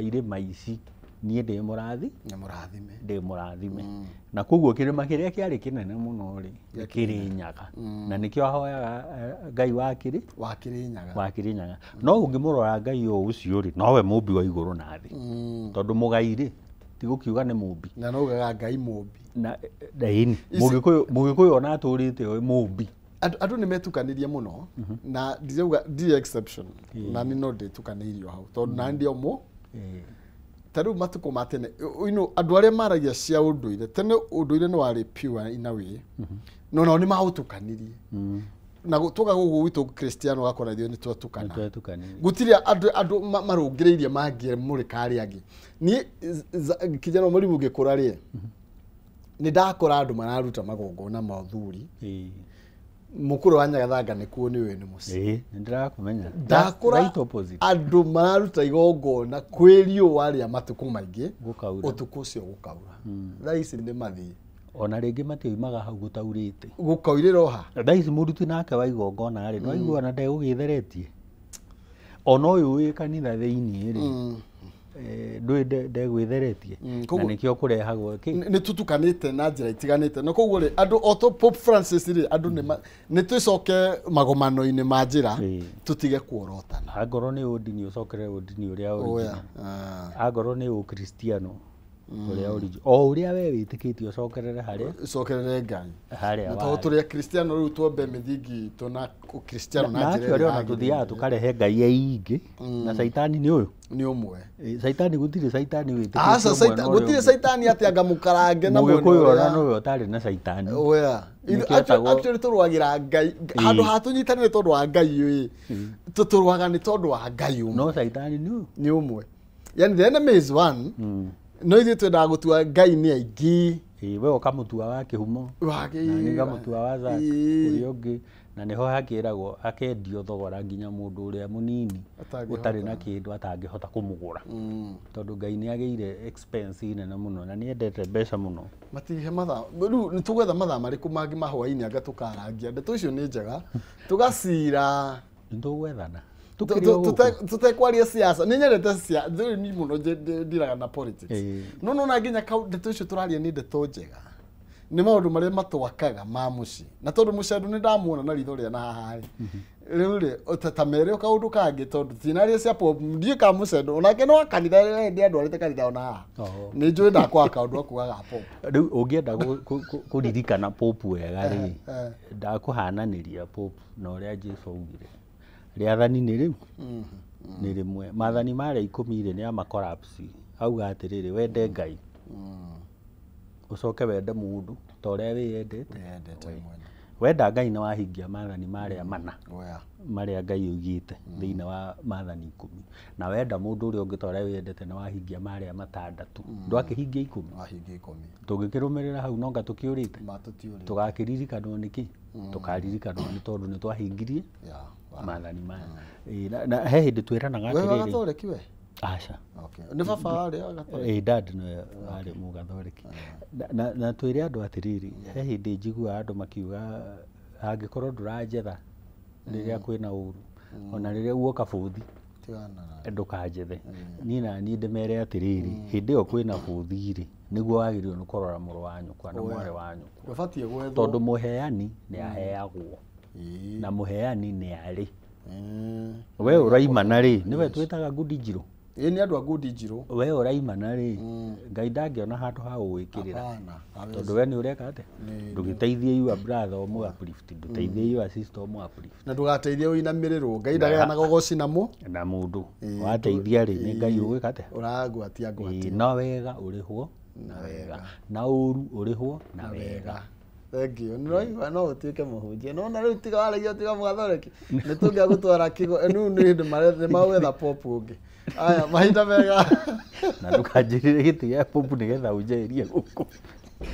Irĩma ici niĩ ndĩ mũrathi. Nĩ mũrathime. Ndĩ mũrathime, na koguo kĩrĩma kĩrĩa kĩarĩ kĩnene mũno rĩ, nĩ Kĩrĩnyaga, na nĩkĩo ahoyaga Ngai wa kĩrĩ wa Kĩrĩnyaga. Wa Kĩrĩnyaga. No ũngĩmũrora Ngai o ũcio rĩ, nowe mũmbi wa igũrũ na thĩ, tondũ mũgai rĩ, ti gũkiuga nĩ mũmbi. Na naugaga Ngai mũmbi. Na ĩni Mũgĩkũyũ ona atũrĩte oĩ mũmbi. Andũ nĩ metukanirie mũno, na ndirauga ndirĩ exception, na nĩ no ndĩtukanĩirio hau tondũ na ndĩ o ta rĩu matukũ ma tene, andũ arĩa maragia cia ũndũire tene, ũndũire nĩ warĩ pure in a way, no nao nĩ maũtukanirie na tuoka gũkũ gwitũ Kristiano ũgakora ithuĩ nĩ twatukana. Nĩtwetukanirie. Gũtirĩ andũ marũngĩrĩirie mangĩmũrĩka arĩa angĩ. Niĩ kijana mũrimũ ngĩkũra rĩ, nĩ ndakora andũ mararuta magongona ma ũthuri. Mũkũrũ wa Nyagathanga nĩkuo nĩ ũyũ nĩ mũciĩ. Ĩĩ, nĩ ndĩrakũmenya. Ndakora Right opposite. andũ mararuta igongona kwĩ riũa rĩa matukũ maingĩ. Gũkaura. Ũtukũ ũcio gũkaura. Thaa ici nĩ mathiĩ. Ona rĩngĩ matioimaga hau gũtaurĩte. Gũkaurĩra oha. Thaa ici mũruti nake wa igongona rĩ, nĩwaigua ona ndegũgĩtheretie, ona ũyũ wĩ kanitha thĩiniĩ rĩ, ndũĩ ndegwĩtheretie. Na nĩkĩo kũrehagwo kĩ. Nĩ tũtukanĩte na njĩra itiganĩte, na koguo rĩ, andũ o to Pope Francis rĩ, andũ nĩ twĩcoke magomano-inĩ ma njĩra, tũtige kuorotana. Angorwo nĩ ũndini, ũcokerere ũndini ũrĩa Oya. original. Angorwo nĩ ũkristiano ũrĩa original, o ũrĩa we wĩtĩkĩtie, ũcokerere harĩa cokerere Ngai. Harĩa Na tondũ warĩ. tũrĩ akristiano rĩu, twambe mĩthingi itũ na ũkristiano na na njĩra actually ĩrĩa ona yagĩrĩire. tũthiaga tũkarehe ngai aingĩ, na caitani nĩ ũyũ. Nĩ ũmwe. Caitani, gũtirĩ caitani wĩtĩkĩtio Aca. mwena ũrĩa Gũtirĩ ũngĩ. caitani atĩ anga mũkarange na mwena Mũgĩkũyũ ona ũrĩa. nĩwe ũtarĩ na caitani. Oya. Nĩkĩo Actually tũrũagĩra Ngai handũ ha tũnyitanĩre tondũ wa Ngai ĩ, tũrũaga nĩ tondũ wa Ngai ũmwe. No caitani nĩ ũyũ. Nĩ ũmwe, yani the enemy is one, no ithuĩ twendaga gũtua Ngai nĩ aingĩ. Ĩĩ, we ũkamũtua wa kĩhumo na niĩ ngamũtua wa Zack ũrĩa ũngĩ, na nĩho hakĩragwo akendio thogora nginya mũndũ ũrĩa mũnini Atangĩhota. ũtarĩ na kĩndũ atangĩhota kũmũgũra, tondũ Ngai nĩ agĩire expense nene mũno na nĩ endete mbeca mũno. Matihe mathaa rĩu, nĩ tũgwetha mathaa marĩkũ mangĩ ma hwaĩ-inĩ anga tũkarangia ndeto icio nĩ njega, tũgacira. Nĩ tũgwethana tũkĩrĩ o gũkũ. Tũtekwaria siasa. Nĩ nyendete siasa rĩu niĩ mũno, ndiraga na politics. No nona nginya ndeto icio tũraria nĩ ndeto njega, nĩ maũndũ marĩa matwakaga ma mũciĩ, na tondũ mũcendo nĩ ndamuona na ritho rĩa na haha rĩ, rĩu rĩ ta mere o kaũndũ kangĩ, tondũ tinaria cia pop ndiĩ ka mũcendo onake no kanitha ndĩ andwarĩte kanitha ona haha. Nĩ njũĩ ndakwaga kaũndũ akuaga pop. Rĩu ũngĩenda kũririkana pope wega rĩ, ndakũhananĩria pope na ũrĩa Jesu augire rĩathani nĩ rĩu nĩ rĩmwe, maathani marĩa 10 rĩ, nĩ ama collapse, auga atĩrĩrĩ, wende Ngai, ũcoke wende mũndũ ta ũrĩa wĩyendete. Wĩyendete mwene. Wenda Ngai nĩ wahingia maathani marĩa mana Oya. marĩa Ngai oigĩte thĩinĩ wa maathani 10, na wenda mũndũ ũrĩa ũngĩ ta ũrĩa wĩyendete nĩ wahingia marĩa matandatũ, ndwakĩhingia 10. Wahingia 10. Tũngĩkĩrũmĩrĩra hau nonga tũkĩũrĩte. Matũtiũrĩte. Tũgakĩririkanwo nĩkĩ? Tũkaririkanwo nĩ tondũ nĩ twahingirie maathani maya. Ĩĩ, na he hĩndĩ twĩranaga We wa atĩrĩrĩ. gathoreki we? Aca. Okay. Nĩ baba warĩ wa gathoreki? Ĩĩ, dad nĩwe warĩ mũgathoreki. Na twĩre andũ atĩrĩrĩ, he hĩndĩ njiguaga andũ makiuga angĩkorwo ndũranjetha rĩrĩa kwĩna ũru, ona rĩrĩa guoka bũthi, Tigana na ndũkanjethe. Niĩ na niĩ ndĩmere atĩrĩrĩ, hĩndĩ ĩyo kwĩna bũthi rĩ, nĩguo wagĩrĩirwo nĩ kũrora mũrũ wa nyũkwa na mwarĩ wa nyũkwa. Ũbatiĩ gwethwo. Tondũ mũheani nĩ aheagwo, na mũheani nĩ arĩ. We ũraimana rĩ, nĩwe twĩtaga ngundi njirũ. Ĩĩ, nĩ andũ a ngundi njirũ. We ũraimana rĩ, Ngai ndangĩona handũ ha gũgwĩkĩrĩra. Hapana. Tondũ we nĩ ũreka atĩa? Ndũgĩteithie your brother ũmũ uplift, ndũteithie your sister ũmũ uplift. Na ndũgateithie ũinamĩrĩrwo. Ngai ndagayanaga ũgoci namo. Na mũndũ wateithia rĩ, nĩ Ngai ũgwĩka atĩa? Ũragwatia ngwatia. Ĩĩ, no wega ũrĩhwo na wega, na ũru ũrĩhwo na wega. Thank you. Nĩ ũraigua no ũtuĩke mũhunjia, no na rĩu tiga waragia, tiga mũgathoreki, nĩ tũngĩa gũtwara kĩgo rĩu nĩ hĩndĩ nĩ magwetha pop ũngĩ. Aya, mahinda mega. Na ndũkanjĩrĩre gĩtĩ gĩa popu nĩgetha ũnjeherie gũkũ.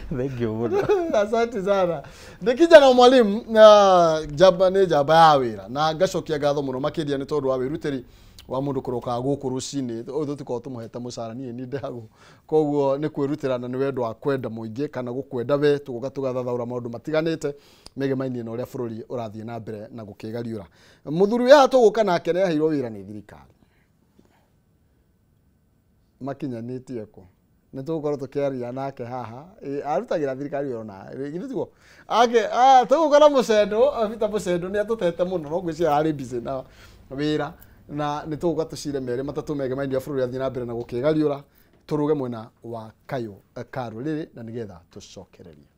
Thank you mũno. Asante sana. Nĩ kijana mwalimu na njamba, nĩ njamba ya wĩra, na ngacokia ngatho mũno makĩria nĩ tondũ wa wĩrutĩri wa mũndũ kũroka gũkũ rũcinĩ ũyũ. Tũtikoragwo tũmũhete mũcara, niĩ nĩ ndĩhagwo, koguo nĩ kwĩrutĩra na nĩ wendo wa kwenda mũingĩ kana gũkwenda we, tũgoka tũgathathaũra maũndũ matiganĩte megemainie na ũrĩa bũrũri ũrathiĩ na mbere na gũkĩgariũra. Mũthuri wĩ haha tũgũka nake nĩ aheirwo wĩra nĩ thirikari. makinyanĩtie kũ. Nĩ tũgũkorwo tũkĩaria nake haha. Arutagĩra thirikari ona githĩ tiguo? Ake tũgũkora Mucendo, Peter Mucendo nĩ atũtete mũno, no ngwĩciria arĩ busy na wĩra, na nĩ tũgũka tũcire merĩ matatũ megemainie bũrũri athiĩ na mbere na gũkĩgariũra, tũrũge mwena wa kayũ ka rũrĩrĩ na nĩgetha tũcokererie.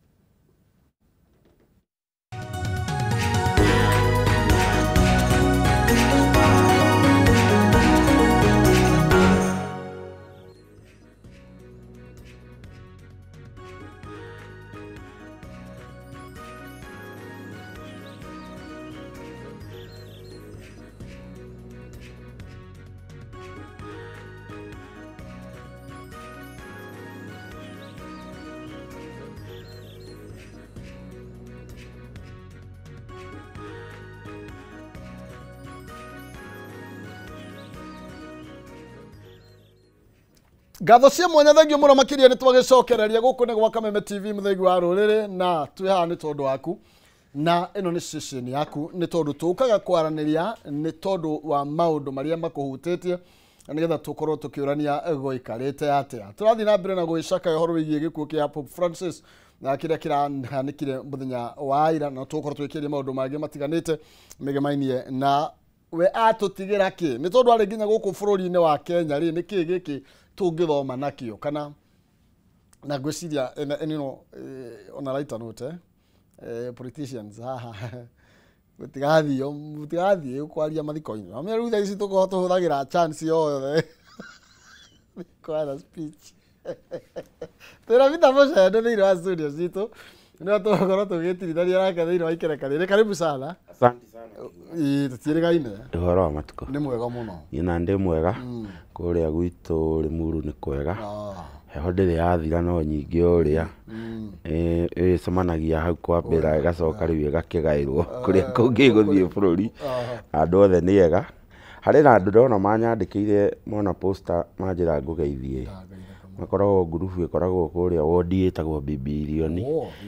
Ngatho cia mwanya thengio mũno makĩria nĩ twagĩcokereria gũkũ nĩ gwa Kameme TV mũthegi wa rũrĩrĩ, na twĩ haha nĩ tondũ waku, na ĩno nĩ station yaku, nĩ tondũ tũkaga kwaranĩria nĩ tondũ wa maũndũ marĩa makũhutĩtie, na nĩgetha tũkorwo tũkĩũrania gũikarĩte atĩa. Tũrathiĩ na mbere na gwĩcaka ũhoro wĩgiĩ gĩkuũ kĩa Pope Francis na kĩrĩa kĩrahanĩkire mũthenya wa ira, na tũgũkorwo twĩkĩria maũndũ mangĩ matiganĩte megemainie na we atũtigĩra kĩ, nĩ tondũ arĩ nginya gũkũ bũrũri-inĩ wa Kenya rĩ, nĩ kĩ gĩkĩ tũngĩthoma nakĩo, kana na ngwĩciria ĩno ona lighter note, politicians haha mũtigathiĩ kwaria mathiko-inĩ. Amenya rĩu thaa ici tũkorwo tũhũthagĩra chance yothe kwana speech. Twĩna Peter Mucendo thĩinĩ wa studio citũ, nĩwe tũgũkorwo tũgĩtirithania nake thĩinĩ wa ikereka rĩrĩ. Karibu sana. Asante sana. Tũtiĩrĩgaine. Ũhoro wa matukũ? Nĩ mwega mũno. Niĩ na ndĩ mwega. Kũrĩa gwitũ Limuru nĩ kwega. Heho ndĩrĩ yathira no nyingĩ ũrĩa. Ĩcemanagia hau kwambĩra ĩgacoka rĩu ĩgakĩgaĩrwo kũrĩa kũngĩ ĩgũthiĩ bũrũri. Andũ othe nĩ ega. Harĩ na andũ ndona manyandĩkĩire mona poster manjĩra ngũgeithie. Makoragwo ngurubu ĩkoragwo kũrĩa wondi ĩtagwo Bibilioni,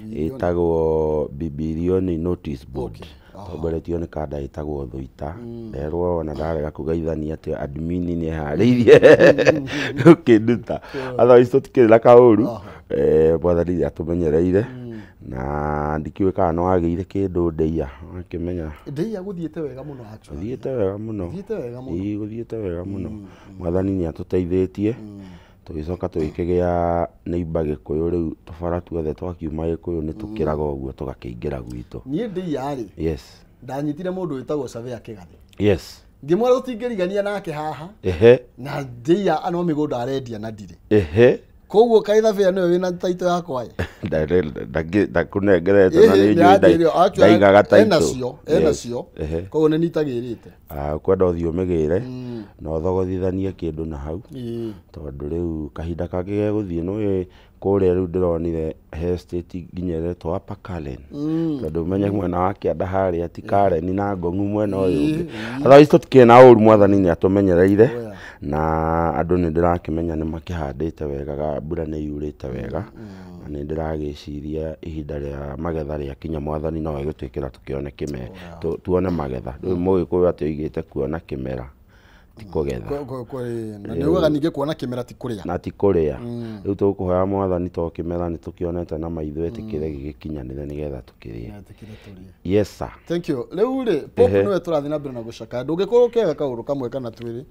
ĩtagwo Bibilioni Notice Board. Tongoretio nĩ kanda ĩtagwo Thuita. Nderwo ona ndarega kũgeithania atĩ admin nĩ eharĩirie gũkĩnduta. Otherwise tũtikĩrĩ na kaũru. Mwathani nĩ atũmenyereire na ndikĩũĩ kana no wagĩire kĩndũ ndeia wakĩmenya. Ndeia gũthiĩte wega mũno actually. Gũthiĩte wega mũno. Gũthiĩte wega mũno. Ĩĩ gũthiĩte wega mũno. Mwathani nĩ atũteithĩtie. Tũgĩcoka tũgĩkĩgĩa neighbor Gĩkũyũ rĩu tũbara tuothe twakiuma Gĩkũyũ nĩ tũkĩraga ũguo tũgakĩingĩra gwitũ. Niĩ ndeia rĩ. Yes. Ndanyitire mũndũ wĩtagwo Savea Kĩgathĩ. Yes. Ngĩmwĩra tũtingĩrigania nake haha. Ehe. Na ndeia no mĩgũnda arendia na ndirĩ. Ehe. Koguo kaĩ Savea nĩwe wĩna taito yakwa ĩ? Ndakũnengerete na nĩ njũĩ ndaigaga taito. Enacio. Koguo nĩ nitagĩrĩte. Ũkwenda ũthiĩ ũmĩgĩre na ũthogothithanie kĩndũ na hau, tondũ rĩu kahinda kangĩ gegũthiĩ nĩũĩ kũrĩa rĩu ndĩronire he state nginya ĩretwo Upper Karen, tondũ ũmenye mwena wa kĩanda harĩa ti Karen na Ngong'u mwena ũyũ ũngĩ. Otherwise tũtikĩrĩ na ũru, mwathani nĩ atũmenyereire na andũ nĩ ndĩrakĩmenya nĩ makĩhandĩte wega, mbura nĩ yurĩte wega, na nĩ ndĩragĩciria ihinda rĩa magetha rĩakinya mwathani no egũtwĩkĩra tũkĩone kĩmera, tuone magetha. Rĩu mũgĩkũyũ atĩ oigĩte kuona kĩmera ti kũgetha. Na nĩ ugaga ningĩ kuona kĩmera ti kũrĩa. Na ti kũrĩa. Rĩu tũkũhoya mwathani to kĩmera nĩ tũkĩonete na maitho etĩkĩre gĩgĩkinyanĩre nĩgetha tũkĩrĩe. Yes sir. Thank you. Rĩu rĩ Pope nĩwe tũrathiĩ na mbere na gũcakaya, ndũngĩkorwo ũkĩaga kaũndũ kamwe kana twĩrĩ.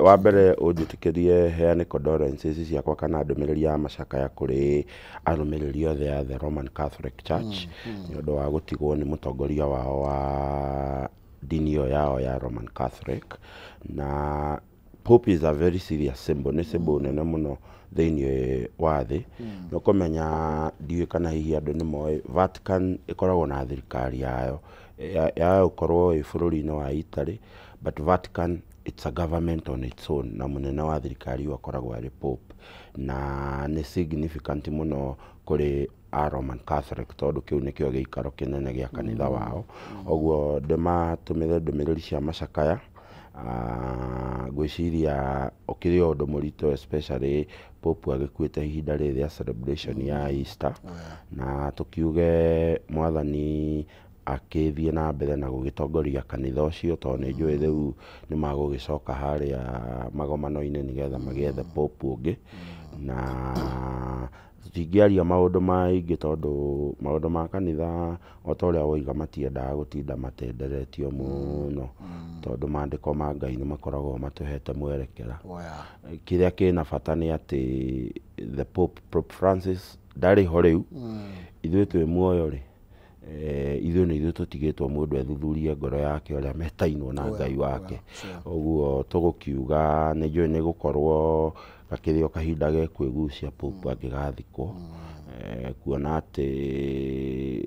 Wa mbere ũnjĩtĩkĩrie heane condolences ciakwa kana ndũmĩrĩri ya macakaya kũrĩ arũmĩrĩri othe a the Roman Catholic Church nĩ ũndũ wa gũtigwo nĩ mũtongoria wao wa dini ĩyo yao ya Roman Catholic. Na Pope is a very serious symbol, nĩ symbol nene mũno thĩinĩ wa thĩ. Nĩ ũkũmenya ndiũĩ kana hihi andũ nĩ moĩ Vatican ĩkoragwo na thirikari yayo ya gũkorwo ĩ bũrũri-inĩ wa Italy, but Vatican it's a government on its own, na mũnene wa thirikari ĩyo akoragwo arĩ Pope, na nĩ significant mũno kũrĩ a Roman Catholic tondũ kĩu nĩkĩo gĩikaro kĩnene gĩa kanitha wao. Ũguo ndĩmatũmĩre ndũmĩrĩri cia macakaya. Ngwĩciria ũkĩrĩ o ũndũ mũritũ especially Pope agĩkuĩte ihinda rĩrĩ rĩa celebration ya Easter, na tũkiuge mwathani Akĩthiĩ na mbere na gũgĩtongoria kanitha ũcio, tondũ nĩ njũĩ rĩu nĩ magũgĩcoka harĩa magomano-inĩ nĩgetha magĩethe pope ũngĩ. Na tũtingĩaria maũndũ maingĩ tondũ maũndũ ma kanitha, o ta ũrĩa woiga, matiendaga gũtinda matenderetio mũno, tondũ maandĩko ma Ngai nĩ makoragwo matũhete mwerekera. Kĩrĩa kĩna bata nĩ atĩ the Pope, Pope Francis, ndarĩ ho rĩu. Ithuĩ twĩ muoyo rĩ, ithuĩ nĩ ithuĩ tũtigĩtwo mũndũ ethuthurie ngoro yake ũrĩa metainwo na Ngai wake. Ũguo tũgũkiuga nĩ njũĩ nĩ gũkorwo gakĩrĩ o kahinda gekwĩgucia Pope angĩgathikwo, kuona atĩ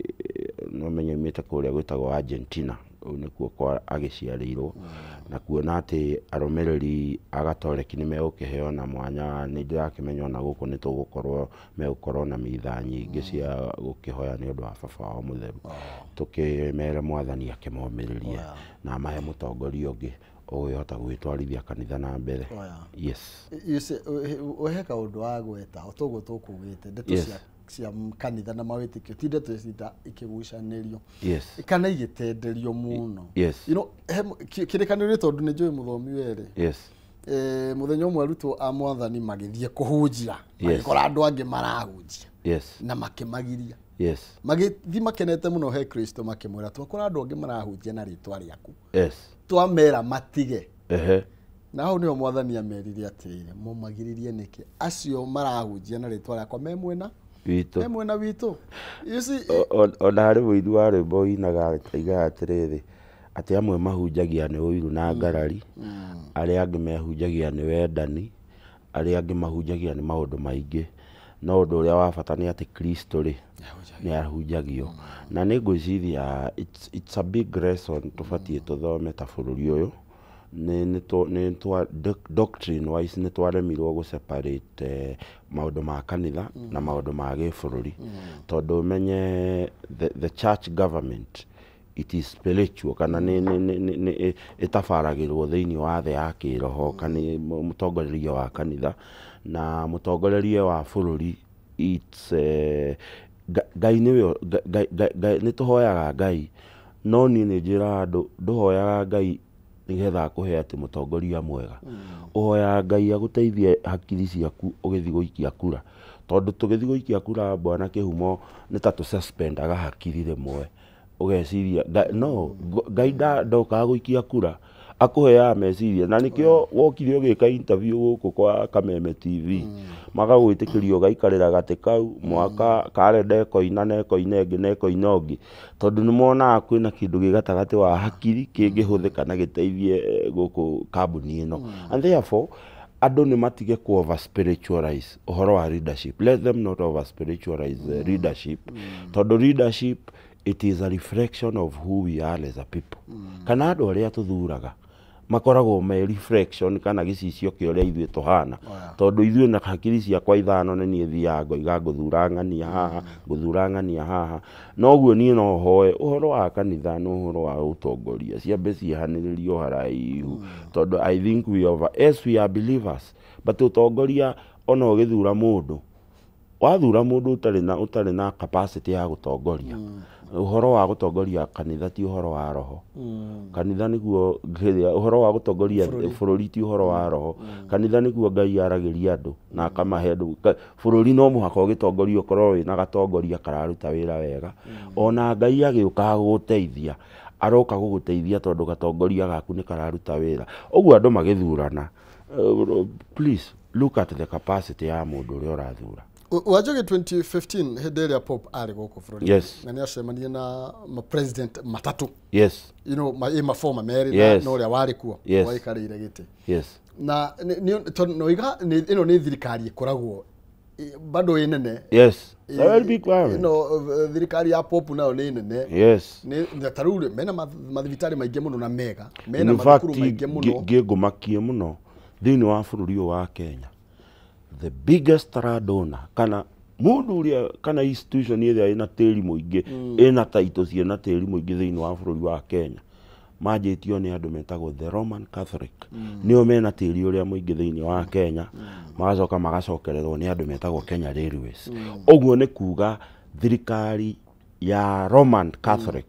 no menye aumĩte kũrĩa gwĩtagwo Argentina, kũu nĩkuo kwa agĩciarĩirwo, na kuona atĩ arũmĩrĩri a Gatoreki nĩ megũkĩheo na mwanya, nĩ ndĩrakĩmenya ona gũkũ nĩ tũgũkorwo megũkorwo na mitha nyingĩ cia gũkĩhoya nĩ ũndũ wa baba wao mũtheru. Tũkĩmere Mwathani akĩmomĩrĩrie na amahe mũtongoria ũngĩ ũgũhota gwĩtwarithia kanitha na mbere. Yes. You see, he kaũndũ wa gweta o toguo tũkugĩte, ndeto cia kanitha na mawĩtĩkio ti ndeto cita ikĩgucanĩrio kana igĩtenderio mũno. He kĩrĩkanĩro, tondũ nĩ njũĩ mũthomi werĩ, mũthenya ũmwe arutwo a Mwathani magĩthiĩ kũhunjia, magĩkora andũ angĩ marahunjia na makĩmagiria. Magĩthiĩ makenete mũno he Kristo, makĩmwĩra, "Twakora andũ angĩ marahunjia na rĩtwa rĩaku, twamera matige." Na hau nĩho Mwathani amerire atĩrĩrĩ, "Mũmagiririe nĩkĩ? Acio marahunjia na rĩtwa rĩakwa me mwena witũ." Me mwena witũ, you see. Ona harĩ mũini wa rwĩmbo ũinaga aigaga atĩrĩrĩ, atĩ amwe mahunjagia nĩ ũiru na ngarari, arĩa angĩ mehunjagia nĩ wendani, arĩa angĩ mahunjagia nĩ maũndũ maingĩ, no ũndũ ũrĩa wa bata nĩ atĩ Kristo rĩ nĩ ahunjagio. Na nĩ ngwĩciria it's a big lesson tũbatiĩ tũthome ta bũrũri ũyũ. Nĩ twa doctrine wise nĩ twaremirwo gũ separate maũndũ ma kanitha na maũndũ ma gĩbũrũri, tondũ ũmenye the church government, it is spiritual, kana nĩ ĩtabaragĩrwo thĩinĩ wa thĩ ya kĩroho, kana mũtongorerie wa kanitha na mũtongorerie wa bũrũri. It's Ngai nĩwe nĩ tũhoyaga Ngai, no niĩ nĩ njĩraga andũ, ndũhoyaga Ngai nĩgetha akũhe atĩ mũtongoria mwega, ũhoyaga Ngai agũteithie hakiri ciaku ũgĩthiĩ gũikia kura, tondũ tũgĩthiĩ gũikia kura, bwana Kĩhumo, nĩ ta tũsuspendaga hakiri rĩmwe, ũgeciria no Ngai ndokaga gũikia kura, akũheaga meciria. Na nĩkĩo wokire ũgĩka interview gũkũ kwa Kameme TV, magagwĩtĩkĩria ũgaikarĩra gatĩ kau mwaka karenda ĩkoina na ĩkoina ĩngĩ na ĩkoina ũngĩ, tondũ nĩ monaga kwĩna kĩndũ gĩ gatagatĩ wa hakiri kĩngĩhũthĩka na gĩteithie gũkũ kambuni ĩno. And therefore andũ nĩ matige ku over spiritualize ũhoro wa leadership. Let them not over spiritualize leadership, tondũ leadership, it is a reflection of who we are as a people, kana andũ arĩa tũthuraga makoragwo me reflection kana gĩcicio kĩa ũrĩa ithuĩ tũhana, tondũ ithuĩ na hakiri ciakwa ithano nĩ niĩ thiaga ngoiga ngũthura ng'ania haha, ngũthura ng'ania haha. Noguo niĩ no hoe ũhoro wa kanitha na ũhoro wa ũtongoria ciambe ciehanĩrĩrio haraihu, tondũ I think we over, as we are believers, but ũtongoria, ona ũgĩthura mũndũ, wathura mũndũ ũtarĩ na capacity ya gũtongoria, ũhoro wa gũtongoria kanitha ti ũhoro wa roho. Kanitha nĩguo kĩrĩa, ũhoro wa gũtongoria bũrũri ti ũhoro wa roho. Kanitha nĩguo Ngai aragĩria andũ na akamahe andũ. Bũrũri no mũhaka ũgĩtongoria ũkorwo wĩna gatongoria kararuta wĩra wega. Ona Ngai agĩũka gũgũteithia, aroka gũgũteithia tondũ gatongoria gaku nĩ kararuta wĩra. Ũguo andũ magĩthurana, please look at the capacity ya mũndũ ũrĩa ũrathura. Wanjoge, 2015 hĩndĩ ĩrĩa Pope arĩ gũkũ bũrũri na nĩ acemanirie na ma president matatũ, ma former merĩ na ũrĩa warĩ kuo waikarĩire gĩtĩ, na tondũ noiga ĩno nĩ thirikari ĩkoragwo bado ĩ nene. Yes, a very big government. Ĩno thirikari ya Pope nayo nĩ nene. Nĩ na ta rĩu rĩ, mena mathibitarĩ maingĩ mũno na mega, mena In fact, mathukuru maingĩ mũno. Ngĩngũmakie mũno thĩinĩ wa bũrũri ũyũ wa Kenya, the biggest landowner, kana mũndũ ũrĩa kana institution ĩrĩa ĩna tĩri mũingĩ, ĩna taito ciĩna tĩri mũingĩ thĩinĩ wa bũrũri wa Kenya, manjĩtio nĩ andũ metagwo the Roman Catholic, nĩo mena tĩri ũrĩa mũingĩ thĩinĩ wa Kenya, magacoka magacokererwo nĩ andũ metagwo Kenya Railways. Ũguo nĩ kuga thirikari ya Roman Catholic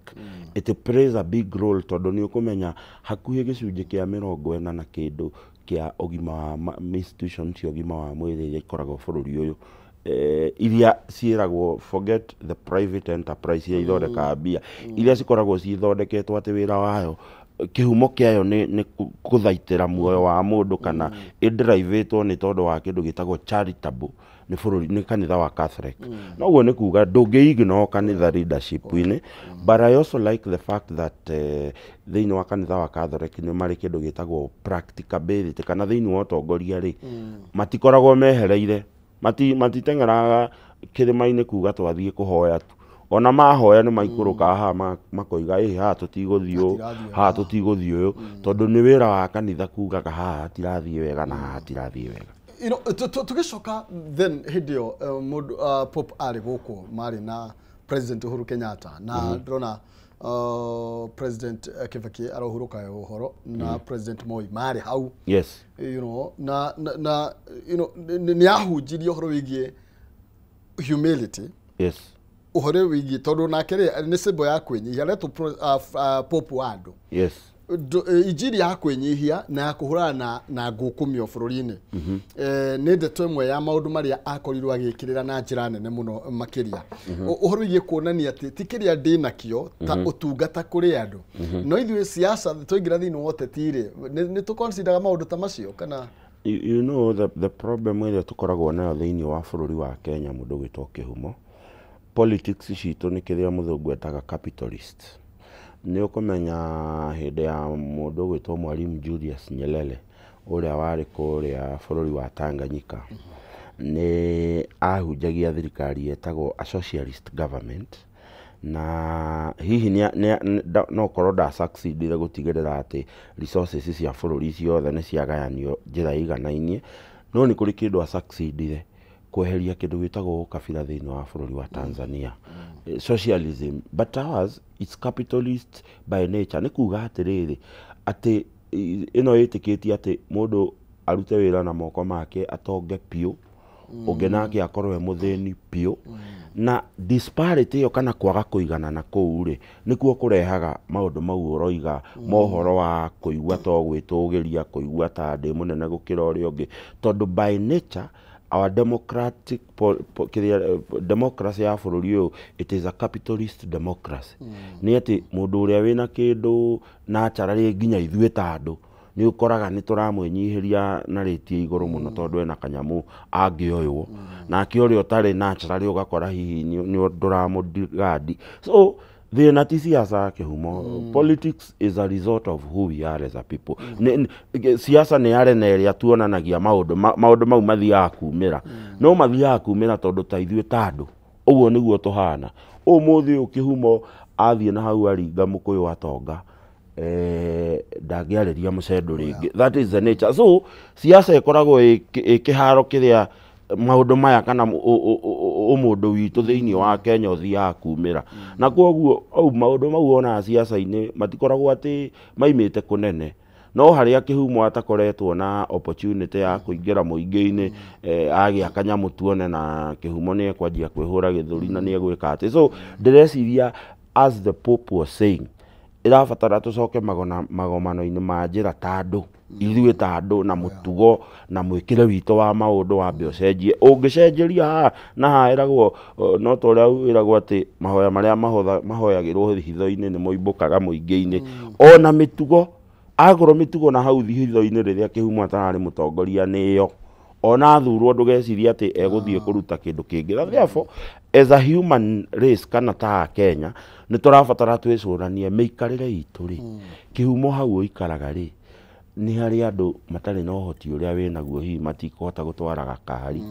It plays a big role tondũ nĩ ũkũmenya hakuhĩ gĩcunjĩ kĩa 40 na kĩndũ kĩa ũgima wa institution cia ũgima wa mwĩrĩ iria ikoragwo bũrũri ũyũ, iria ciĩragwo, forget the private enterprise iria ithondekaga mbia, iria cikoragwo cithondeketwo atĩ wĩra wayo, kĩhumo kĩayo nĩ kũthaitĩra muoyo wa mũndũ, kana ĩndrivetwo nĩ tondũ wa kĩndũ gĩtagwo charitable, nĩ bũrũri, nĩ kanitha wa Catholic. No ũguo nĩ kuga ndũngĩ ignore kanitha leadership-inĩ. But I also like the fact that thĩinĩ wa kanitha wa Catholic nĩ marĩ kĩndũ gĩtagwo practicability, kana thĩinĩ wa ũtongoria rĩ, matikoragwo mehereire, matiteng'eraga kĩrĩma-inĩ kuga twathiĩ kũhoya tu. Ona mahoya nĩ maikũrũkaga haha makoiga ĩ haha tũtigũthiĩ ũũ, haha tũtigũthiĩ ũyũ, tondũ nĩ wĩra wa kanitha kugaga haha hatirathiĩ wega na haha hatirathiĩ wega. You know, tũgĩcoka then hĩndĩ ĩyo mũndũ Pope arĩ gũkũ, marĩ na President Uhuru Kenyatta na ndĩrona President Kibaki arohurũka ũhoro na President Moi marĩ hau. Yes. You know, na you know, nĩ ahunjirie ũhoro wĩgiĩ humility. Yes. Ũhoro wĩgiĩ tondũ nake rĩ nĩ symbol ya kwĩnyihia, aretwo Pope wa andũ. Yes. Injiri ya kwĩnyihia na ya kũhũrana na ngũkũmio bũrũri-inĩ nĩ ndeto ĩmwe ya maũndũ marĩa akorirwo agĩkĩrĩra na njĩra nene mũno makĩria. Ũhoro wĩgiĩ kuonania atĩ ti kĩrĩa ndĩ nakĩo ta ũtungata kũrĩ andũ, no ithuĩ siasa twaingĩra thĩinĩ wa ũteti rĩ, nĩ tũconsideraga maũndũ ta macio kana? You know, the problem ĩrĩa tũkoragwo nayo thĩinĩ wa bũrũri wa Kenya, mũndũ gwĩtwo Kĩhumo, politics citũ nĩ kĩrĩa mũthũngũ etaga capitalist. Nĩ ũkũmenya hĩndĩ ya mũndũ gwĩtwo Mwalimu Julius Nyerere ũrĩa warĩ kũrĩa bũrũri wa Tanganyika, nĩ ahunjagia thirikari yetagwo a socialist government, na hihi no korwo nda succeedire gũtigĩrĩra atĩ resources cia bũrũri ciothe nĩ ciagayanio njĩra ĩiganainie, no nĩ kũrĩ kĩndũ a succeedire kweheria kĩndũ gĩtagwo ũkabira thĩinĩ wa bũrũri wa Tanzania. Socialism, but ours it's capitalist by nature. Nĩ kuga atĩrĩrĩ, atĩ ĩno ĩtĩkĩtie atĩ mũndũ arute wĩra na moko make atonge piũ, ũngĩ nake akorwo e mũthĩni piũ, na disparity ĩyo kana kwaga kũiganana kũu rĩ, nĩkuo kũrehaga maũndũ mau ũroiga, mohoro wa kũigua to gwĩtũgĩria, kũigua ta ndĩ mũnene gũkĩra ũrĩa ũngĩ, tondũ by nature our democratic democracy ya bũrũri ũyũ, it is a capitalist democracy. Nĩ atĩ mũndũ ũrĩa wĩna kĩndũ naturally nginya ithuĩ ta andũ nĩ ũkoraga nĩ tũramwĩnyihĩria na rĩti igũrũ mũno tondũ ena kanyamũ angĩoywo, nake ũrĩa ũtarĩ naturally ũgakora hihi nĩ ndũramũdigandi. So thĩna ti siasa, Kĩhumo. Politics is a result of who we are as a people. Siasa nĩ arena ĩrĩa tuonanagia maũndũ, maũndũ mau mathiaga kumĩra, no mathiaga kumĩra tondũ ta ithuĩ ta andũ ũguo nĩguo tũhana. Ũmũthĩ ũyũ Kĩhumo athiĩ na hau aringa mũkũyũ atonga, ndangĩarĩria mũcendo rĩngĩ. That is the nature. So siasa ĩkoragwo ĩ kĩharo kĩrĩa maũndũ maya kana ũmũndũ witũ thĩinĩ wa Kenya ũthiaga kumĩra, na kwoguo au maũndũ mau wonaga siasa-inĩ matikoragwo atĩ maimĩte kũnene, no harĩa Kĩhumo atakoretwo na opportunity ya kũingĩra mũingĩ-inĩ, agĩa kanyamũ tuone na Kĩhumo nĩ ekwanjia kwĩhũra gĩthũri na nĩ egwĩka atĩ. So ndĩreciria, as the Pope was saying, ĩrabatara tũcoke magomano-inĩ ma njĩra ta andũ, ithuĩ ta andũ, na mũtugo na mwĩkĩre witũ wa maũndũ wambe ũcenjie. Ũngĩcenjeria haha na haha, ĩragwo no ta ũrĩa ĩragwo atĩ mahoya marĩa mahoyagĩrwo hitho-inĩ nĩ moimbũkaga mũingĩ-inĩ. Ona mĩtugo, akorwo mĩtugo na hau hitho-inĩ rĩrĩa Kĩhumo atararĩ mũtongoria nĩyo, ona athurwo ndũgecirie atĩ egũthiĩ kũruta kĩndũ kĩngĩ. Na therefore as a human race kana ta Kenya nĩ tũrabatara twĩcũranie mĩikarĩre itũ rĩ, Kĩhumo hau ũikaraga rĩ, nĩ harĩ andũ matarĩ na ũhoti ũrĩa wĩnaguo, hihi matikũhota gũtwara gakari.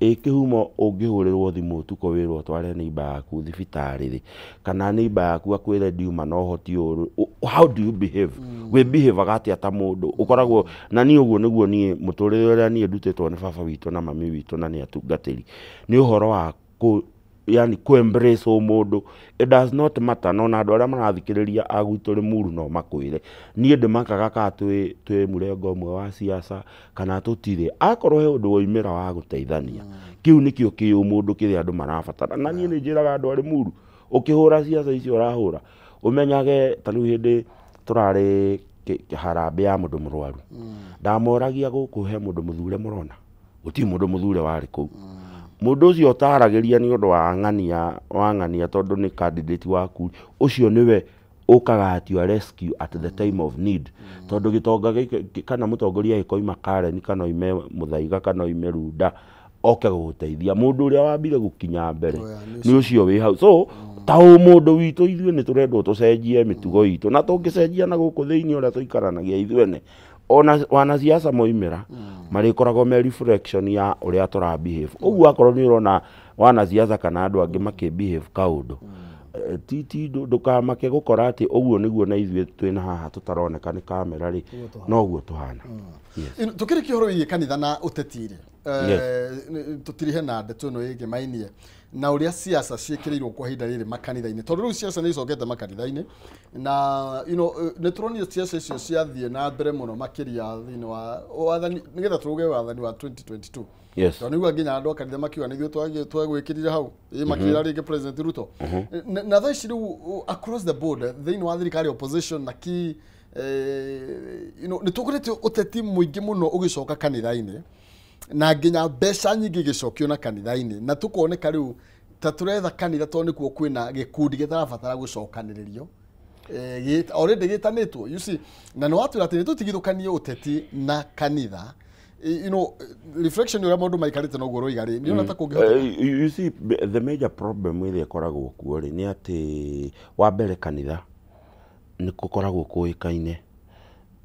Ĩ Kĩhumo ũngĩhũrĩrwo thimũ ũtukũ wĩrwo ũtware neighbor yaku thibitarĩ rĩ, kana neighbor yaku akwĩre ndiuma na ũhoti ũyũ, how do you behave? Wĩ behaveaga atĩa ta mũndũ ũkoragwo na niĩ? Ũguo nĩguo niĩ mũtũrĩre ũrĩa niĩ ndutĩtwo nĩ baba witũ na mami witũ na nĩ atungatĩri, nĩ ũhoro wa kũ yani kũ embrace ũmũndũ. It does not matter. No na andũ arĩa marathikĩrĩria a gwitũ Limuru no makwĩre niĩ ndĩmakaga kana twĩ mũrengo ũmwe wa siasa kana tũtirĩ, akorwo he ũndũ woimĩra wa gũteithania, kĩu nĩkĩo kĩ ũmũndũ kĩrĩa andũ marabatara. Na niĩ nĩ njĩraga andũ a Limuru, ũkĩhũra siasa icio ũrahũra, Ũmenyage ta rĩu hĩndĩ tũrarĩ harambĩ ya mũndũ mũrwaru, ndamoragia gũkũ he mũndũ mũthure mũrona, gũtirĩ mũndũ mũthure warĩ kũu. Mũndũ ũcio ũtaragĩria nĩ ũndũ wa ng'ania tondũ nĩ candidate waku, ũcio nĩwe ũkaga at your rescue at the time of need. Tondũ gĩtonga gĩkĩ kana mũtongoria gĩkoima Karen kana oime Muthaiga kana oime Runda oke gũgũteithia, mũndũ ũrĩa wambire gũkinya mbere nĩ ũcio wĩ hau. So ta ũmũndũ witũ ithuĩ nĩ tũrendwo tũcenjie mĩtugo itũ, na tũngĩcenjia na gũkũ thĩinĩ ũrĩa tũikaranagia ithuene, ona wanasiasa moimĩra marĩkoragwo me reflection ya ũrĩa tũra behave. Ũguo akorwo nĩ ũrona wanasiasa kana andũ angĩ makĩ behave kaũndũ, ti ndũkamake gũkora atĩ ũguo nĩguo na ithuĩ twĩna haha tũtaroneka nĩ kamera rĩ, noguo tũhana. Tũkĩrĩkia ũhoro wĩgiĩ kanitha na ũteti rĩ, tũtirihe na ndeto ĩno ĩgĩmainie na ũrĩa siasa ciĩkĩrĩirwo kwa ihinda rĩrĩ makanitha-inĩ, tondũ rĩu siasa nĩ icokete makanitha-inĩ na you know, nĩ tũronire siasa icio ciathiĩ na mbere mũno makĩria thĩinĩ wa wathani, nĩgetha tũrũge wathani wa 2022. Yes. Tondũ nĩguo nginya andũ a kanitha makiuga nĩ ithuĩ twagwĩkĩrire hau, makĩra rĩngĩ President Ruto. Na thaa ici rĩu across the board thĩinĩ wa thirikari opposition na ki you know, nĩ tũkoretwo ũteti mũingĩ mũno ũgĩcoka kanitha-inĩ na nginya mbeca nyingĩ igĩcokio na kanitha-inĩ, na tũkoneka rĩu ta tũretha kanitha tondũ nĩkuo kwĩna gĩkundi gĩtarabatara gũcokanĩrĩrio, already gĩtanĩtwo, you see. Na nĩ watwĩra atĩ nĩ tũtigithũkanie ũteti na kanitha, you know, reflection ũrĩa maũndũ maikarĩte noguo ũroiga rĩ, nĩ ũrona ta kũngĩhoteka? You see, the major problem ĩrĩa ĩkoragwo kuo rĩ nĩ atĩ wa mbere kanitha nĩ gũkoragwo kũĩkaine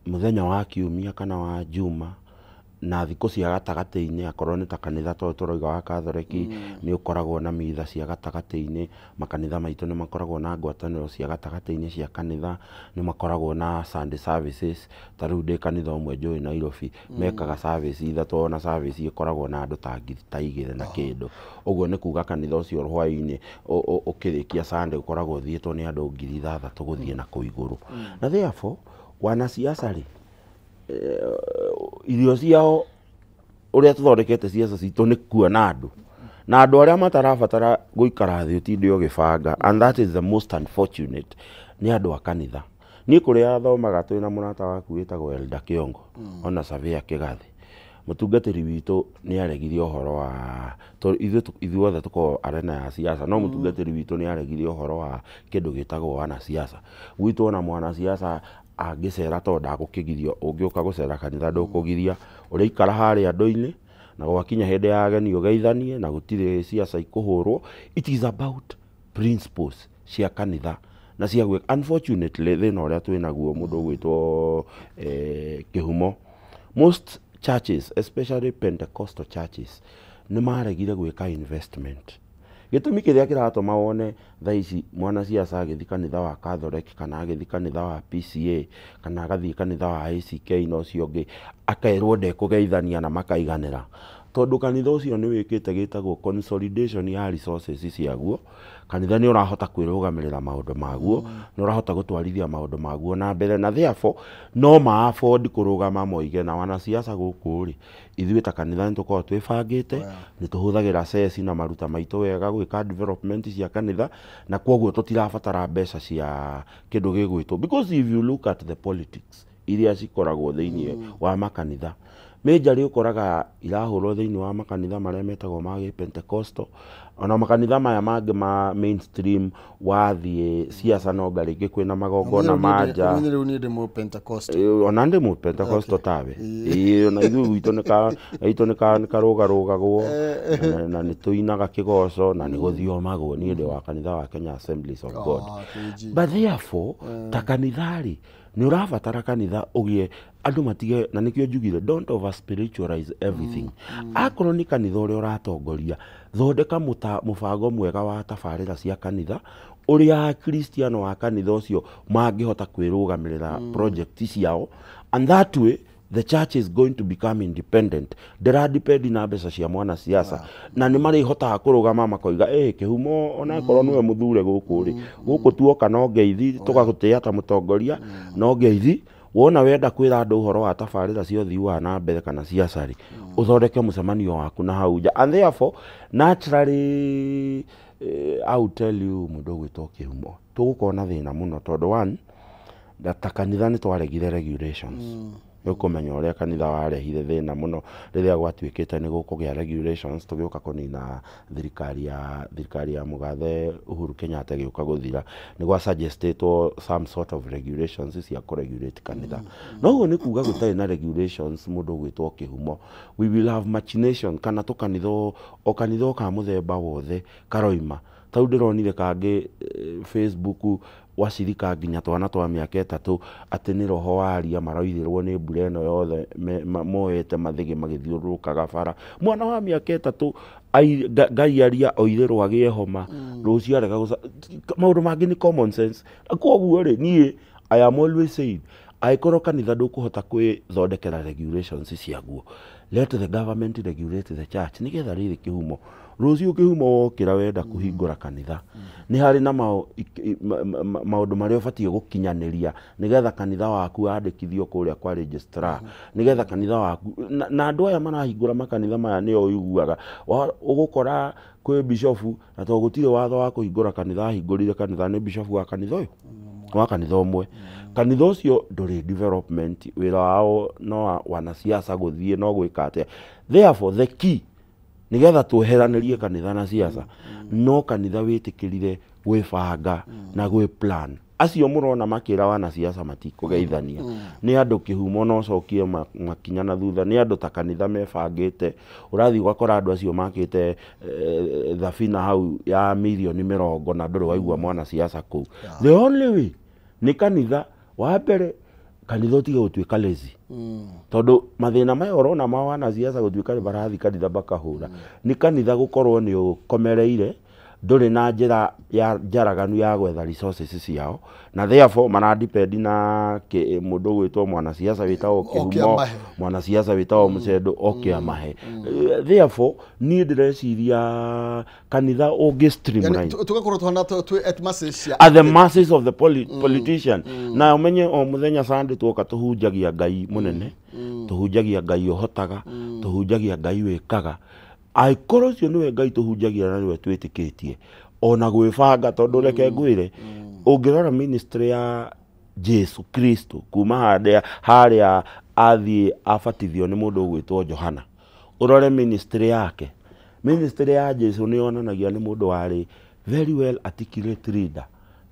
mũthenya wa kiumia kana wa juma na thikũ cia gatagatĩ-inĩ, akorwo nĩ ta kanitha tondũ tũroiga wa Katholeki nĩ ũkoragwo na mitha cia gatagatĩ-inĩ, makanitha maitũ nĩ makoragwo na ngwatanĩro cia gatagatĩ-inĩ cia kanitha, nĩ makoragwo na Sunday services. Ta rĩu ndĩ kanitha ũmwe njũĩ Nairobi mekaga service ithatũ, ona service ĩkoragwo na andũ ta ngiri ta igĩrĩ na kĩndũ. Ũguo nĩ kuga kanitha ũcio hwaĩ-inĩ ũkĩrĩkia Sunday ũkoragwo ũthiĩtwo nĩ andũ 6,000 gũthiĩ na kũu igũrũ. Na therefore wanasiasa rĩ, irio ciao ũrĩa tũthondekete siasa citũ nĩ kuona andũ na andũ arĩa matarabatara gũikara thĩ ũtinde ũgĩbanga, and that is the most unfortunate, nĩ andũ a kanitha. Niĩ kũrĩa thomaga twĩna mũrata waku wĩtagwo Elda Kĩongo, ona Surveyor Kĩgathĩ, mũtungatĩri witũ nĩ aregire ũhoro wa ithuothe tũkoragwo arena ya siasa, no mũtungatĩri witũ nĩ aregire ũhoro wa kĩndũ gĩtagwo wanasiasa. Gwitũ ona mwanasiasa angĩcera tondũ ndagũkĩgirio, ũngĩũka gũcera kanitha ndũkũgiria, ũrĩikara harĩa andũ-inĩ na gwakinya hĩndĩ ya ageni ũgeithanie na gũtirĩ siasa ikũhũrwo. It is about principles cia kanitha na cia gwĩka. Unfortunately thĩna ũrĩa twĩnaguo mũndũ ũgwĩtwo Kĩhumo, most churches especially Pentecostal churches nĩ maregire gwĩka investment. Gĩtũmi kĩrĩa kĩratũma wone thaa ici mwanasiasa agĩthiĩ kanitha wa Catholic kana agĩthiĩ kanitha wa PCA kana agathiĩ kanitha wa ACK na ũcio ũngĩ akerwo ndekũgeithania na makaiganĩra, tondũ kanitha ũcio nĩ wĩkĩte gĩtagwo consolidation ya resources ciaguo. Kanitha nĩ ũrahota kwĩrũgamĩrĩra maũndũ maguo, nĩ ũrahota gũtwarithia maũndũ maguo na mbere, na therefore no ma afford kũrũgama moige na wanasiasa gũkũ rĩ, ithuĩ ta kanitha nĩ tũkoragwo twĩbangĩte, nĩ tũhũthagĩra ceci na maruta maitũ wega gwĩka development cia kanitha, na kwoguo tũtirabatara mbeca cia kĩndũ gĩgwĩtwo, because if you look at the politics iria cikoragwo thĩinĩ wa makanitha, majorly ũkoraga irahũrwo thĩinĩ wa makanitha marĩa metagwo ma gĩ-Pentecostal, ona makanitha maya mangĩ ma mainstream wathiĩ siasa no nga rĩngĩ kwĩna magongona ma nja. Ũmenye rĩu niĩ ndĩ mũ Pentecostal. Ona ndĩ mũ Pentecostal tawe. Ona ithuĩ gwitũ nĩ karũgarũgagwo na nĩ tũinaga kĩgoco na nĩ gũthiomagwo. Niĩ ndĩ wa kanitha wa Kenya Assemblies of God. But therefore ta kanitha rĩ, nĩ ũrabatara kanitha ũgĩe andũ matige, na nĩkĩo njugire don't over spiritualize everything. Akorwo nĩ kanitha ũrĩa ũratongoria, thondeka mũbango mwega wa tabarĩra cia kanitha ũrĩa Akristiano wa kanitha ũcio mangĩhota kwĩrũgamĩrĩra project ciao, and that way the church is going to become independent. Ndĩra depend na mbeca cia mwanasiasa, na nĩ marĩhotaga kũrũgama makoiga Kĩhumo onakorwo nĩwe mũthure gũkũ rĩ, gũkũ tuoka no ngeithi, tũgagũtĩĩa ta mũtongoria no ngeithi. Wona wenda kwĩra andũ ũhoro wa tabarĩra cia ũthii wa na mbere kana siasa rĩ, ũthondeke mũcemanio waku na hau nja, and therefore naturally I will tell you mũndũ ũgwĩtwo Kĩhumo Tũgũkorwo na thĩna mũno tondũ one, ta kanitha nĩ twaregire regulations. Nĩ ũkũmenya ũrĩa kanitha warehire thĩna mũno rĩrĩa gwatuĩkĩte nĩ gũkũgĩa regulations, tũgĩũka kũnina thirikari ya mũgathe Uhuru Kenyatta ĩgĩũka gũthira, nĩ gwa suggestĩtwo some sort of regulations cia kũregulate kanitha. No ũguo nĩ kuga gũtarĩ na regulations mũndũ ũgwĩtwo Kĩhumo, we will have machination kana tũkanitha o kanitha ka mũthemba wothe karoima. Tau ndĩronire kangĩ Facebook wacirika nginya twana twa mĩaka 3 atĩ nĩ roho waria maroirĩrwo nĩ mbura ĩno yothe moete mathĩgĩ magĩthiũrũrũkaga bara. Mwana wa mĩaka 3 Ngai aria oirĩrwo agĩe homa rũciũ arega maũndũ mangĩ nĩ common sense. Koguo rĩ, niĩ I am always saying angĩkorwo kanitha ndũkũhota kwĩthondekera regulations ciaguo, let the government regulate the church nĩgetha rĩrĩ Kĩhumo rũciũ Kĩhumo wokĩra wenda kũhingũra kanitha nĩ harĩ na maũndũ marĩa ũbatiĩ gũkinyanĩria nĩgetha kanitha waku wandĩkithio kũrĩa kwa registrar, nĩgetha kanitha waku na andũ aya marahingũra makanitha maya nĩo ũiguaga ũgũkora kwĩ bishofu, na tondũ gũtirĩ watho wa kũhingũra kanitha, ahingũrire kanitha nĩ bishofu wa kanitha ũyũ wa kanitha ũmwe. Kanitha ũcio ndũrĩ development, wĩra wao no wanasiasa gũthiĩ no gwĩka atĩa. Therefore the key nĩgetha tweheranĩrie kanitha na siasa, no kanitha wĩtĩkĩrire gwĩbanga na gwĩ plan. Acio mũrona makĩra wanasiasa matikũgeithania nĩ andũ Kĩhumo no cokie makinya na thutha, nĩ andũ ta kanitha mebangĩte. Ũrathiĩ ũgakora andũ acio makĩte thabina hau ya mirioni 40 na ndũrĩ waigua mwanasiasa kũu. The only way nĩ kanitha wa mbere, kanitha ũtige gũtuĩka lazy, tondũ mathĩna maya ũrona ma wanasiasa gũtuĩka nĩ marathiĩ kanitha makahũra, nĩ kanitha gũkorwo nĩ ũkomereire, ndũrĩ na njĩra ya njaraganu ya gwetha resources ciao, na therefore maradepend na mũndũ ũgwĩtwo mwanasiasa wĩtagwo Kĩhumo, mwanasiasa wĩtagwo Mũcendo oke amahe. Therefore niĩ ndĩreciria kanitha ũngĩ streamline, tũgakorwo tũhana twĩ at masses at the masses of the politician. Na ũmenye o mũthenya Sunday tuoka tũhunjagia Ngai mũnene, tũhunjagia Ngai ũhotaga, tũhunjagia Ngai wĩkaga. Angĩkorwo ũcio nĩwe Ngai tũhunjagia na nĩwe twĩtĩkĩtie ona gwĩbanga, tondũ reke ngwĩre ũngĩrora ministry ya Jesu Kristo kuma harĩa athiĩ abatithio nĩ mũndũ ũgwĩtwo Johana, ũrore ministry yake, ministry ya Jesu nĩ yonanagia nĩ mũndũ warĩ very well articulate leader.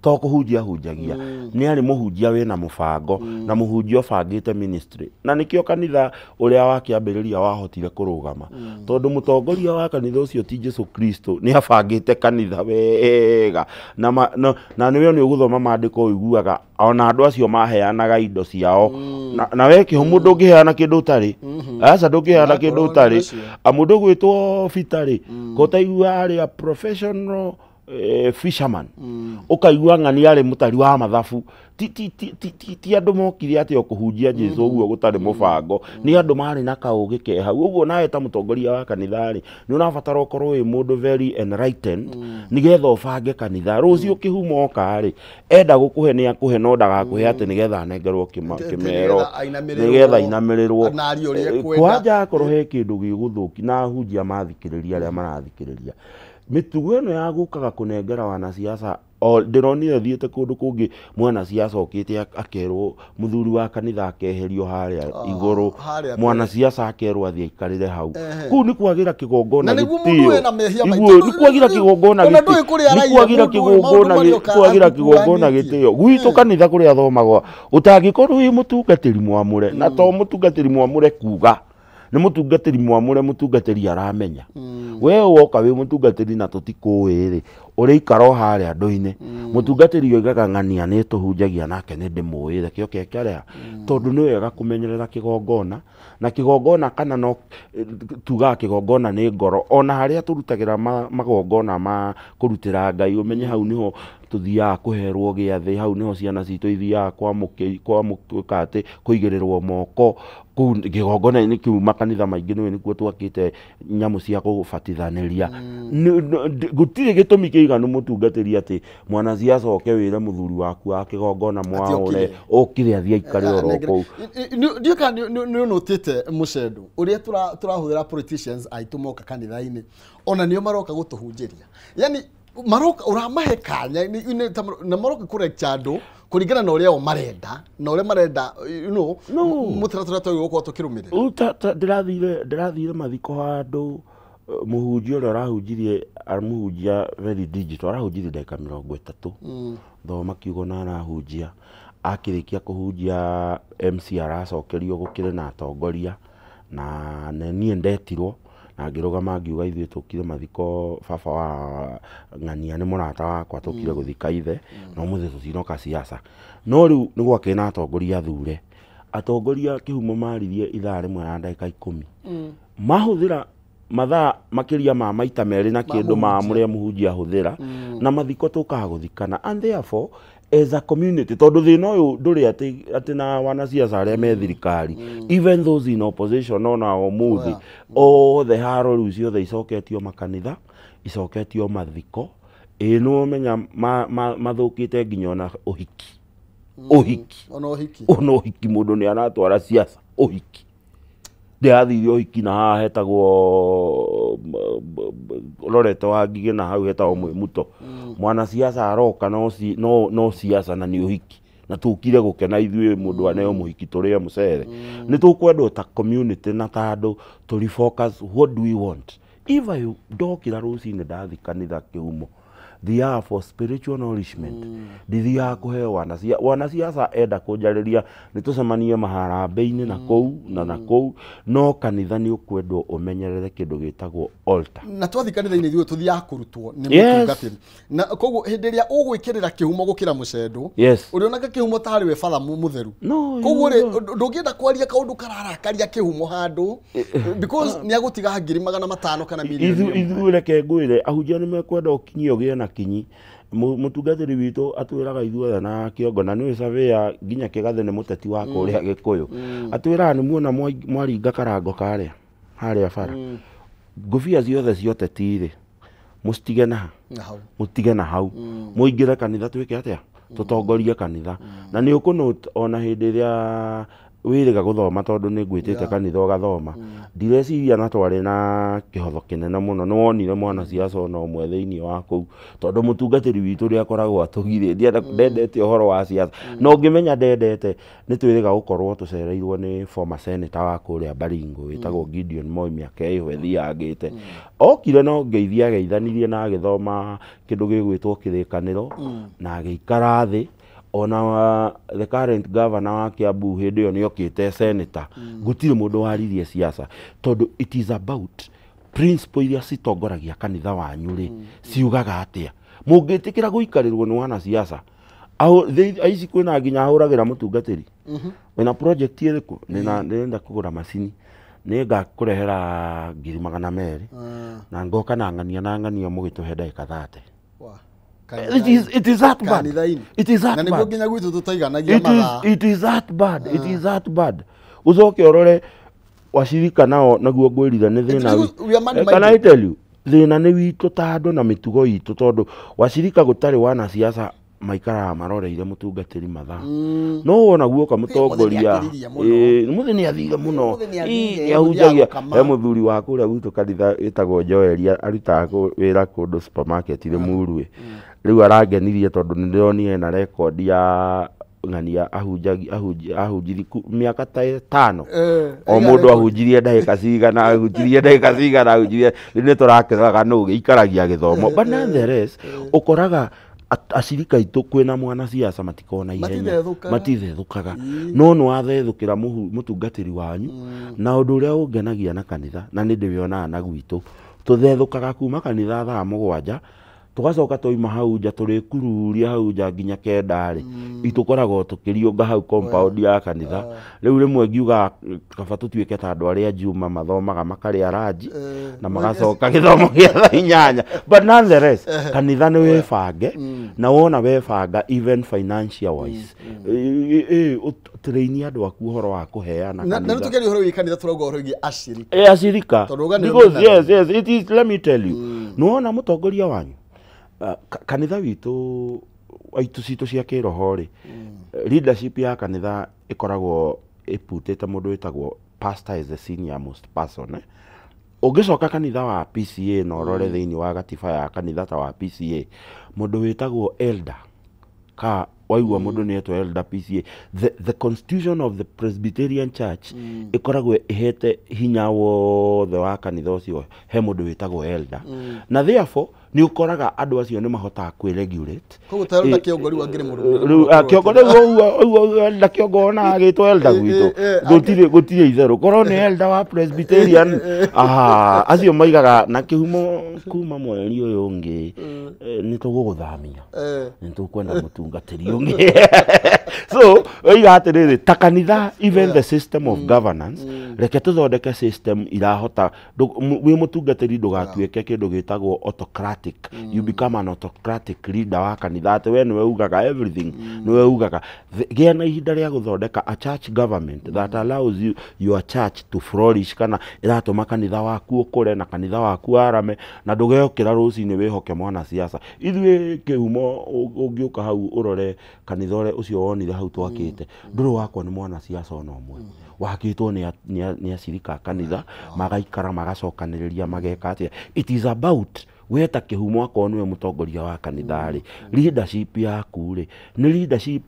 To kũhunjia hunjagia, nĩ arĩ mũhunjia wĩna mũbango na mũhunjia ũbangĩte ministry, na nĩkĩo kanitha ũrĩa wakĩambĩrĩria wahotire kũrũgama, tondũ mũtongoria wa kanitha ũcio ti Jesu Kristo nĩ abangĩte kanitha wega, na nĩwe nĩ ũgũthoma maandĩko ũiguaga ona andũ acio maheanaga indo ciao, na we Kĩhumo ndũngĩheana kĩndũ ũtarĩ, aca ndũngĩheana kĩndũ ũtarĩ. Mũndũ ũgwĩtwo Peter rĩ, ko taigua arĩ a professional fisherman, ũkaigua ng'ani arĩ mũtari wa mathabu. Ti andũ mokire atĩ o kũhunjia Jesu ũguo gũtarĩ mũbango, nĩ andũ marĩ na kaũgĩ ke hau. Ũguo nawe ta mũtongoria wa kanitha rĩ, nĩ ũrabatara ũkorwo wĩ mũndũ very enlightened nĩgetha ũbange kanitha. Rũciũ Kĩhumo oka rĩ, enda gũkũhe nĩ akũhe, no ndagakũhe atĩ nĩgetha anengerwo kĩmero, nĩgetha ainamĩrĩrwo. Kwanja akorwo he kĩndũ gĩgũthũki na ahunjia mathikĩrĩria arĩa marathikĩrĩria mĩtugo ĩno ya gũkaga kũnengera wanasiasa. O ndĩronire thiĩte kũndũ kũngĩ mwanasiasa okĩte akerwo mũthuri wa kanitha akeherio harĩa igũrũ, mwanasiasa akerwo athiĩ aikarĩre hau. Kũu nĩ kwagĩra kĩgongona gĩtĩo, nĩ kwagĩra kĩgongona gĩtĩo, nĩ kwagĩra kĩgongona, kwagĩra kĩgongona gĩtĩo. Gwitũ kanitha kũrĩa thomagwo ũtangĩkorwo wĩ mũtungatĩri mwamũre, na to mũtungatĩri mwamũre kuga nĩ mũtungatĩri mwamũre, mũtungatĩri aramenya we woka wĩ mũtungatĩri na tũtikũĩ rĩ, ũrĩikara o harĩa andũ-inĩ. Mũtungatĩri oigaga ng'ania nĩ tũhunjagia nake nĩ ndĩmũĩ, reke oke ekere, tondũ nĩ wega kũmenyerera kĩgongona, na kĩgongona kana no tugaga kĩgongona nĩ ngoro, ona harĩa tũrutagĩra magongona ma kũrutĩra Ngai, ũmenye hau nĩho tũthiaga kũherwo gĩathĩ, hau nĩho ciana citũ ithiaga kwamũkĩka atĩ kũigĩrĩrwo moko kũu kĩgongona-inĩ kĩu. Makanitha maingĩ nĩwe nĩkuo twakĩte nyamũ cia kũbatithanĩria. Gũtirĩ gĩtũmi kĩiganu mũtungatĩri atĩ mwanasiasa oke wĩre mũthuri waku wa kĩgongona mwaũre ũkire athiĩ aikare oro kũu. Ndiũĩ kana nĩ ũnotĩte Mũcendo ũrĩa tũrahũthĩra politicians aitũ moka kanitha-inĩ, ona nĩo maroka gũtũhunjĩria. Yani Maroka uramahe kanya na maroka kũrekcha andũ kũringana na ũrĩa o marenda na ũrĩa marenda you know mũtaratara twagĩrĩirwo gũkorwo tũkĩrũmĩrĩra. Ndĩrathire mathiko handũ mũhunjia ũrĩa ũrahunjirie amũhunjia very digital arahunjirie ndagĩka 30 thoma kiugo na arahunjia akĩrĩkia kũhunjia MC aracokerio gũkĩrĩ na atongoria na niĩ ndetirwo na ngĩrũgama ngiuga ithuĩ tũkire mathiko baba wa ng'ania nĩ mũrata wakwa tũkire gũthika ithe na ũmũthĩ tũtinoka siasa no rĩu nĩ gwakĩrĩ na atongoria athure atongoria kĩhumo maririe ithaa rĩmwe na ndagĩka 10 mahũthĩra mathaa makĩria ma maita merĩ na kĩndũ ma mũrĩa mũhunjia ahũthĩra na mathiko tũkaga gũthikana and therefore as a community tondũ thĩna ũyũ ndũrĩ atĩ na wanasiasa arĩa me thirikari even those in opposition ona ũmũthĩ othe haro rĩu ciothe icoketio makanitha icoketio mathiko ĩĩ nĩwamenya mathũkĩte nginya ona ũhiki ũhiki ona ũhiki mũndũ nĩ aratwara siasa ũhiki ndĩrathire ũhiki na haha hetagwo rorete wa Ngigĩ na hau hetagwo Mwĩmuto mwana siasa aroka no siasa na nĩ ũhiki na tũkire gũkena ithuĩ mũndũ aneo mũhiki tũrĩe mũcere nĩ tũkwendwo ta community na ta andũ tũ refocus what do we want if I ndokĩra rũcinĩ ndathi kanitha kĩhumo thiaga for spiritual nourishment ndithiaga kũheo wanasiasa enda kũnjarĩria nĩ tũcemanie maharambĩ-inĩ na kũu na kũu no kanitha nĩ ũkwendwo ũmenyerere kĩndũ gĩtagwo altar na twathi kanitha-inĩ ithuĩ tũthiaga kũrutwo nĩ mũtungatĩri na koguo hĩndĩ ĩrĩa ũgwĩkĩrĩra kĩhumo gũkĩra mũcendo ũrĩonaga kĩhumo tarĩ we batha mũtheru koguo rĩ ndũngĩenda kwaria kaũndũ kararakaria kĩhumo handũ because nĩ agũtiga 500,000 kana mirioni ithuĩ reke ngwĩre ahunjia nĩ mekwenda ũkinyie ũgĩe na kinyi mũtungatĩri witũ atwĩraga ithuothe na kĩongo na nĩũĩ surveyor nginya kĩgathe nĩ mũteti wa kũrĩa Gĩkũyũ atwĩraga nĩ muona mwaringa karango karĩa harĩa bara ngũbia ciothe cia ũteti rĩ mũcitige na mũtige na hau mũingĩre kanitha twĩke atĩa tũtongorie kanitha na nĩ ũkũnote ona hĩndĩ ĩrĩa wĩrĩga gũthoma tondũ nĩ ngwĩtĩte kanitha ũgathoma ndireciria na twarĩ na kĩhotho kĩnene mũno nĩ wonire mwanasiasa ona ũmwe thĩinĩ wa kũu tondũ mũtungatĩri witũ ũrĩa akoragwo atũgirĩtie ndendete ũhoro wa siasa na ũngĩmenya ndendete nĩ twĩrĩga gũkorwo tũcereirwo nĩ former senator wa kũrĩa Baringo wĩtagwo Gideon Moi mĩaka ĩyo ĩthiangĩte okire no ngeithia ageithanirie na agĩthoma kĩndũ gĩgwĩtwo kĩrĩkanĩro na agĩikara thĩ ona the current governor wa Kiambu hĩndĩ ĩyo nĩokĩte senator gũtirĩ mũndũ waririe siasa tondũ it is about principle iria citongoragia kanitha wanyu rĩ ciugaga atĩa mũngĩtĩkĩra gũikarĩrwo nĩ wanasiasa aici kwĩna nginya ahũragĩra mũtungatĩri wĩna project ĩrĩkũ ndĩrenda kũgũra macini nĩngakũrehera 200,000 na ngoka na ng'ania mũgĩtũhe ndagĩka 30. It is that bad. It is that bad. It is that bad. It is that bad. Ucoke ũrore wacirika nao naguo ngwĩrire nĩ thĩna. Can I tell you? Thĩna nĩ witũ ta andũ na mĩtugo itũ tondũ wacirika gũtarĩ wanasiasa maikaraga maroreire mũtungatĩri mathaa no wona guoka mũtongoria mũthĩ nĩ athire mũno nĩ ahunjagia he mũthuri wa kũrĩa gwitũ kanitha ĩtagwo Joel arutaga wĩra kũndũ supermarket rĩ Muruĩ rĩu arangenirie tondũ nĩ ndĩronire na rekondi ya ng'ania ahunjirie mĩaka ta 5 o mũndũ ahunjirie ndagĩka cigana ahunjirie ndagĩka cigana ahunjirie rĩu nĩ tũrakegaga nũ gĩikaragia gĩthomo but nonetheless ũkoraga acirika itũ kwĩna mwanasiasa matikona ihenya matithethũkaga no nĩ wathethũkĩra mũtungatĩri wanyu na ũndũ ũrĩa ũngenagia na kanitha na nĩ ndĩwĩonaga na gwitũ tũthethũkaga kuma kanitha thaa 7 tũgacoka twauma hau nja tũrĩkururia hau nja nginya 9 rĩ itũkoragwo tũkĩriũnga hau compound ya kanitha rĩu rĩmwe ngiuga kaba tũtuĩke ta andũ arĩa Juma mathomaga makarĩa ranji na magacoka gĩthomo gĩa thaa 8 but nonetheless kanitha nĩ wĩbange na wona webanga even financial wise ũtraini andũ aku ũhoro wa kũheana kanitha na nĩ tũkĩaria ũhoro wĩgiĩ kanitha tũrauga ũhoro wĩgiĩ acirika acirika because yes yes it is let me tell you nĩwona mũtongoria wanyu kanitha witũ aitu citũ cia kĩroho rĩ leadership ya kanitha ĩkoragwo ĩputĩte mũndũ wĩtagwo pastor is the senior most person Ũngĩcoka kanitha wa PCA na ũrore thĩinĩ wa gatiba ya kanitha ta wa PCA, mũndũ wĩtagwo elder, ka waigua mũndũ nĩ etwo elder PCA, the constitution of the Presbyterian Church ĩkoragwo ĩhete hinya wothe wa kanitha ũcio he mũndũ wĩtagwo elder, na therefore nĩ ũkoraga andũ acio nĩ mahotaga kwĩ-regulate. Koguo ta elder Kĩongo rĩu angĩrĩ mũndũ mũnene Rĩu mũno Kĩongo rĩu ũguo elder Kĩongo ona agĩtwo elder gwitũ gũtirĩ itherũ, korwo nĩ elder wa Presbyterian, aha, acio maigaga na kĩhumo kuma mweri ũyũ ũngĩ nĩ tũgũgũthamia, nĩ tũkwenda mũtungatĩri ũngĩ. So oiga atĩrĩrĩ, ta kanitha, even the system of governance, reke tũthondeke system irahota wĩ mũtungatĩri ndũgatuĩke kĩndũ gĩtagwo autocratic. You become an autocratic leader wa kanitha, atĩ we nĩwe ugaga everything, nĩwe ugaga. Gĩa na ihinda rĩa gũthondeka a church government that allows you your church to flourish, kana ĩratũma kanitha waku ũkũre na kanitha waku warame, na ndũgeokĩra rũcinĩ wĩhoke mwana siasa. Ithuĩ kĩhumo ũngĩũka hau ũrore kanitha ũrĩa ũcio wonire hau twakĩte, ndũrĩ wakwa nĩ mwana siasa ona ũmwe, wakĩtwo nĩ acirika a kanitha, magaikara magacokanĩrĩria mageka atĩa. It is about we ta kĩhumo, akorwo nĩwe mũtongoria wa kanitha rĩ, leadership yaku rĩ nĩ leadership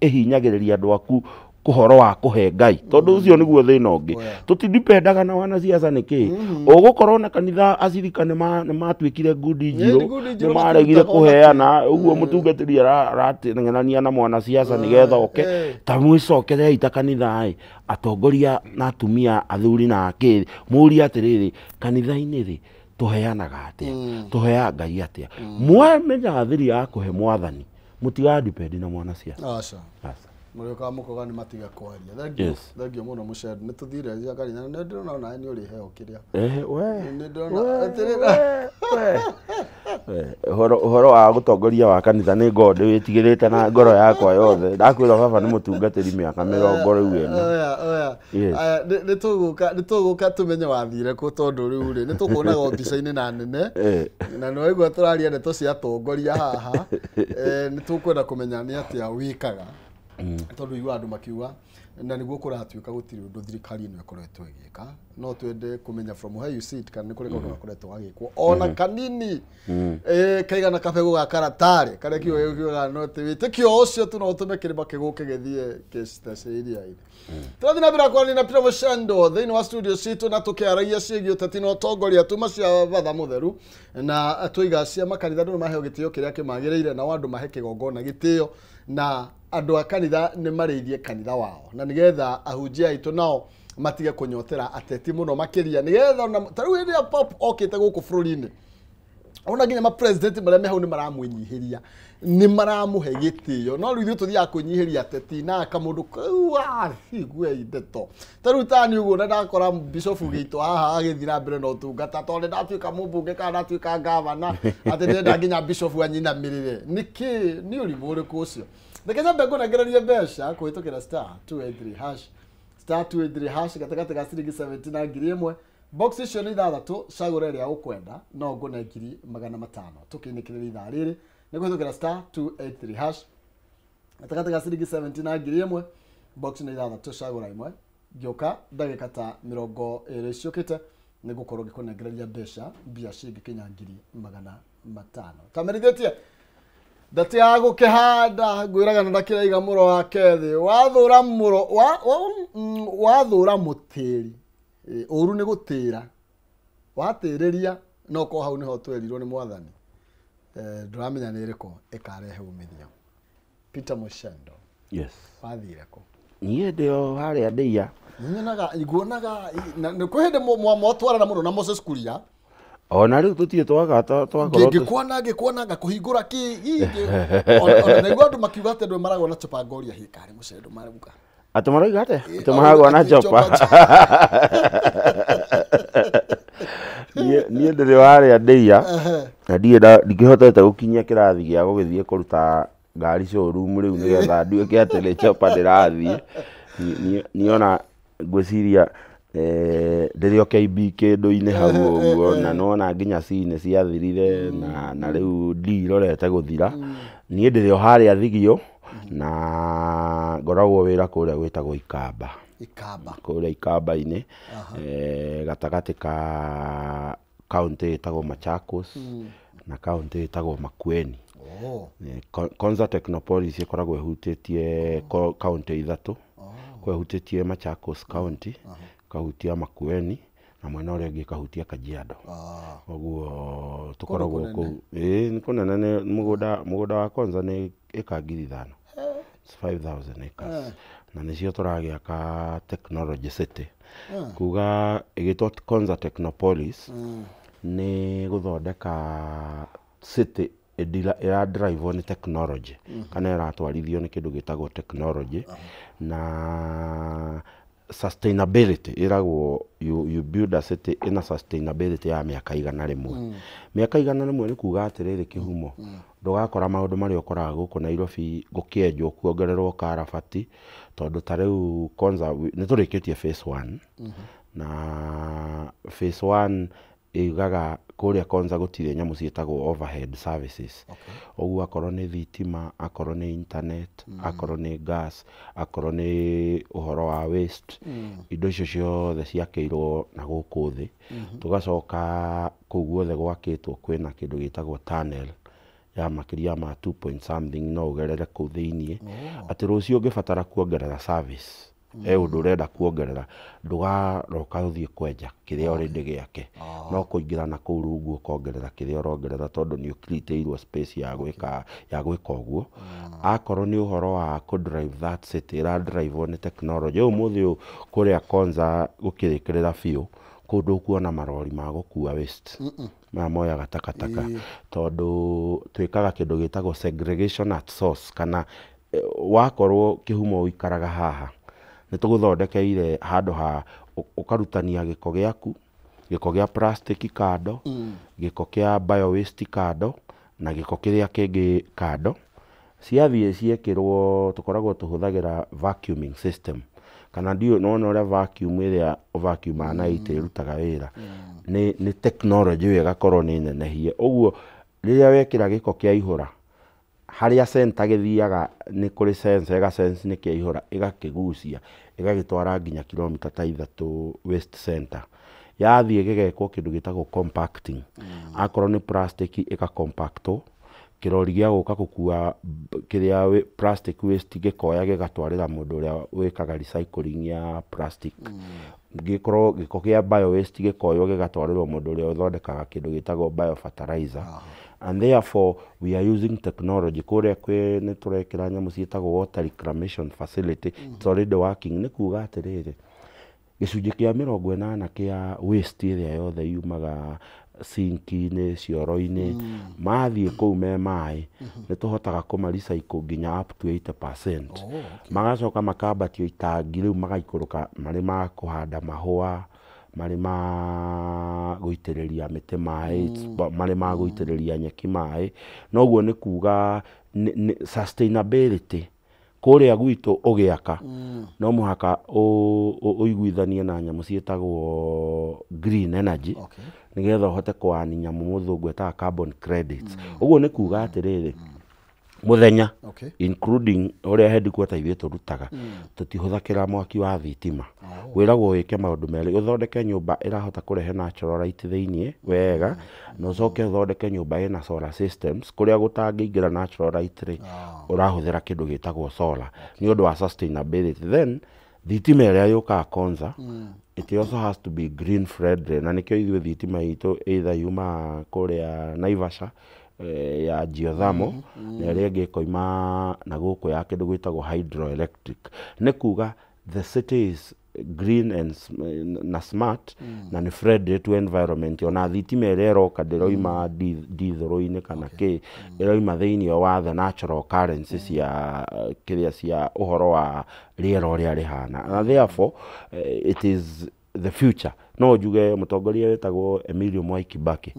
ĩhinyagĩrĩria andũ aku ũhoro wa kũhe Ngai, tondũ ũcio nĩguo thĩna ũngĩ. Tũtidipendaga na wanasiasa nĩkĩ ũgũkorwo na kanitha acirika nĩ matuĩkire ngundi njirũ, ngundi njirũ nĩ maregire matirutaga ona kũheana ũguo mũtungatĩri arateng'erania na mwanasiasa nĩgetha oke. Ta mwĩcokerei ta kanitha ĩ, atongoria na atumia, athuri na akĩ, mũrie atĩrĩrĩ, kanitha-inĩ rĩ tũheanaga atĩa, tũheaga Ngai atĩa? Mwamenya thiri ya kũhe mwathani, mũtiga-depend na mwanasiasa. Aca. Aca. Mũrĩũkaga mũkoga nĩ matiga kwaria. Thengiũ. Yes. Thengiũ mũno Mũcendu, nĩ tũthire cia kanitha, nĩ ndĩrona onawe nĩ ũrĩheo kĩrĩa. We. Nĩ ndĩrona atĩrĩra. We. Ũhoro wa gũtongoria wa kanitha nĩ ngoragwo ndĩwĩtigĩrĩte na ngoro yakwa yothe. Ndakwĩra baba nĩ mũtungatĩri mĩaka 40 rĩu ĩna. Oya, oya. Yes. Aya, nĩ tũgũka tũmenye wathire kũ, tondũ rĩu rĩ nĩ tũkuonaga o mbica-inĩ na nene, na nĩ waigua tũraria ndeto cia atongoria haha. Nĩ tũkwenda kũmenya nĩ atĩa wĩkaga, tondũ igua andũ makiuga na nĩguo kũratuĩka gũtirĩ ũndũ thirikari ĩno ĩkoretwo ĩgĩka. No twende kũmenya from where you sit kana nĩ kũrĩ kaũndũ gakoretwo gagĩkwo ona kanini, kaigana kabegũ ga karatarĩ karĩa kiugo kiugaga no atĩ wĩtĩkio ũcio tu no ũtũme kĩrĩma kĩgũke gĩthiĩ gĩcitacĩiria-inĩ. Tũrathiĩ na mbere kwaria na Peter Mushendo thĩinĩ wa studio citũ, na tũkĩaragia ciĩgiĩ ũteti na ũtongoria tuma cia batha mũtheru, na tũiga cia makanitha andũ nĩ maheo gĩtĩo kĩrĩa kĩmagĩrĩire, nao andũ mahe kĩgongona gĩtĩo, na andũ a kanitha nĩ marĩithie kanitha wao, na nĩgetha ahunjia aitũ nao matige kũnyotera ateti mũno makĩria, nĩgetha ona ta rĩu hĩndĩ ĩrĩa Pope okĩte gũkũ bũrũri-inĩ, ona nginya ma president marĩa me hau nĩ maramwĩnyihĩria, nĩ maramũhe gĩtĩo, no rĩu ithuĩ tũthiaga kwĩnyihĩria ateti na kamũndũ kau igue ndeto ta rĩu tani ũguo. Na ndakora bishop gĩitũ haha agĩthiĩ na mbere na ũtungata, tondũ ndatuĩka mũmbunge kana ndatuĩka gavana atĩ ndĩrenda nginya bishop anyinamĩrĩre nĩkĩ? Nĩ ũrimũ ũrĩkũ ũcio? Reke nyambe ngũnengererie mbeca kũhĩtũkĩra *283#, *283#, gatagatĩ ga ciringi 70 na 1000. Box icio nĩ ithathatũ, cagũra ĩrĩa ũkwenda, no ngũne 500,000 tũkĩinĩkĩrĩria ithaa rĩrĩ nĩ kũhĩtũkĩra *283#, gatagatĩ ga ciringi 70 na 1000. Box nĩ ithathatũ, cagũra ĩmwe. Ngĩũka ndagĩka ta 20 ciũkĩte nĩ ngũkorwo ngĩkũnengereria mbeca mbia cingĩkinya 500,000. Tamerithĩtie ndatigaga gũkĩhanda, ngwĩraga na ndakĩraiga mũro wake thĩ, wathũra mũro wathũra mũtĩri. Ũru nĩ gũtĩra, watĩrĩria no ko hau nĩho twerirwo nĩ mwathani. Ndũramenya nĩ ĩrĩkũ ĩkarehe umithio. Peter Mushendo. Yes. Wathire kũ? Niĩ ndĩ o harĩa ndĩia. Nyonaga nguonaga na nĩ kwĩ hĩndĩ mwatwarana mũno na Moses Kuria. Ona rĩu tũtirĩ twaga twakorwo Ngĩkuona ngakũhingũra kĩ ona naigua andũ makiuga atĩ andũ maragwo na chopa ngoria hĩkarĩ Mushendo marauga. Atĩ maroiga atĩa? Atĩ maragwo na chopa. Niĩ ndĩrĩ warĩa ndĩia, na ndirĩ ndingĩhotete gũkinyia kĩrathi gĩa gũgĩthiĩ kũruta ngari showroom rĩu nĩgetha nduĩke atĩ nĩ chopa ndĩrathiĩ. Niĩ ona ngwĩciria ndĩrĩ o KB kĩndũ-inĩ hau ũguo, na nĩwona nginya C nĩ ciathirire, na rĩu D irorete gũthira. Niĩ ndĩrĩ o harĩa Thigio, na ngoragwo wĩra kũrĩa gwĩtagwo Ikamba. Ikamba. Kũrĩa Ikamba-inĩ, gatagatĩ ka kaũntĩ ĩtagwo Machakos na kaũntĩ ĩtagwo Makueni. Konza Technopolis ĩkoragwo ĩhutĩtie kaũntĩ ithatũ. Kwa ĩhutĩtie Machakos County, ĩkahutia Makueni, na mwena ũrĩa ũngĩ ĩkahutia Kajiado. Ũguo tũkoragwo kũu. Ĩĩ nĩ kũnene, nĩ mũgũnda wa Konza nĩ ĩka 5,000. It's 5,000 acres. Na nĩcio tũragĩaka Technology City. Kuga ĩgĩtwo Konza Technopolis nĩ gũthondeka city ĩradrivewo nĩ technology, kana ĩratwarithio nĩ kĩndũ gĩtagwo technology na sustainability. Ĩragwo you build a city ĩna sustainability ya mĩaka 100. Mĩaka 100 nĩ kuga atĩrĩrĩ, kĩhumo ndũgakora maũndũ marĩa ũkoraga gũkũ Nairobi gũkĩenjwo kuongererwo karabati, tondũ ta rĩu Konza nĩ tũrĩkĩtie phase 1, na phase 1 ĩugaga kũrĩa Konza gũtirĩ nyamũ ciĩtagwo overhead services. Ũguo akorwo nĩ thitima, akorwo nĩ internet, akorwo nĩ gas, akorwo nĩ ũhoro wa waste, indo icio ciothe ciakĩirwo na gũkũ thĩ. Tũgacoka kũu guothe gwakĩtwo kwĩna kĩndũ gĩtagwo tunnel ya makĩria ma 2 point something, no ũgerere kũu thĩiniĩ. Atĩ rũciũ ũngĩbatara kuongerera service, ũndũ ũrenda kuongerera, ndũgaroka ũthiĩ kwenja kĩrĩa already gĩake, no kũingĩra na kũu rungu ũkongerera kĩrĩa ũrongerera, tondũ nĩ ũcreatĩirwo space ya gwĩka ũguo. Akorwo nĩ ũhoro wa kũ drive that city, ĩradrivewo nĩ technology. Ũmũthĩ ũyũ kũrĩa Konza gũkĩrĩkĩrĩra biũ, kũu ndũkuona marori ma gũkua waste maya moyaga takataka, tondũ twĩkaga kĩndũ gĩtagwo segregation at source, kana wakorwo kĩhumo ũikaraga haha, nĩ tũgũthondekeire handũ ha ũkarutania gĩko gĩaku, gĩko gĩa plastic kando, gĩko kĩa bio waste kando, na gĩko kĩrĩa kĩngĩ kando. Ciathiĩ ciekĩrwo, tũkoragwo tũhũthagĩra vacuuming system, kana ndiũĩ nĩwona ũrĩa vacuum ĩrĩa ũvacuumaga na ĩtĩ ĩrutaga wĩra, nĩ technology ĩyo ĩgakorwo nĩ nenehie. Ũguo rĩrĩa wekĩra gĩko kĩa ihũra, harĩa center gĩthiaga nĩ kũrĩ sensor, ĩga sense nĩ kĩa ihũra, ĩgakĩgucia ĩgagĩtwara nginya kilomita ta 3 waste center. Yathiĩ gĩgekwo kĩndũ gĩtagwo compacting. Akorwo nĩ plastic ĩgacompactwo, kĩrori gĩa gũka gũkua kĩrĩa plastic waste gĩkoya gĩgatwarĩra mũndũ ũrĩa wĩkaga recycling ya plastic. Gĩkorwo gĩko kĩa bio waste gĩkoywo gĩgatwarĩrwo mũndũ ũrĩa ũthondekaga kĩndũ gĩtagwo biofertilizer. And therefore we are using technology. Kũrĩa kwĩ nĩ tũrekĩra nyamũ ciĩtagwo water reclamation facility. It's already working. Nĩ kuga atĩrĩrĩ, gĩcunjĩ kĩa 80 kĩa waste ĩrĩa yothe yumaga sinki-inĩ, cioro-inĩ, mathiĩ kũu me maĩ, nĩ tũhotaga kũma recycle nginya up to 80%. Magacoka makambatio itangi rĩu magaikũrũka marĩ ma kũhanda mahũa, marĩ ma gũitĩrĩria mĩtĩ maĩ, marĩ ma gũitĩrĩria nyeki maĩ. Noguo nĩ kuga sustainability kũrĩa gwitũ ũgĩaka no mũhaka ũiguithanie na nyamũ ciĩtagwo green energy, nĩgetha ũhote kũani nyamũ mũthũngũ etaga carbon credits. Ũguo nĩ kuga atĩrĩrĩ, mũthenya including ũrĩa headquarter ithuĩ tũrutaga, tũtihũthagĩra mwaki wa thitima. Wĩragwo wĩke maũndũ merĩ, ũthondeke nyũmba ĩrahota kũrehe natural light thĩiniĩ wega, na ũcoke ũthondeke nyũmba ĩna solar systems, kũrĩa gũtangĩingĩra natural light rĩ, ũrahũthĩra kĩndũ gĩtagwo solar nĩ ũndũ wa sustainability. Then thitima ĩrĩa yũkaga Konza, it also has to be green friendly, na nĩkĩo ithuĩ thitima itũ either yumaga kũrĩa Naivasha ya geothermal, na ĩrĩa ĩngĩ ĩkoima na gũkũ ya kĩndũ gĩtagwo hydroelectric. Nĩ kuga the city is green and na smart, na nĩ friendly to environment. Ona thitima ĩrĩa ĩroka ndĩroima ndithũrũ-inĩ kana kĩ, ĩroima thĩiniĩ wa the natural currency cia kĩrĩa cia ũhoro wa rĩera ũrĩa rĩhana. Na therefore it is the future. No njuge mũtongoria wĩtagwo Emilio Mwai Kibaki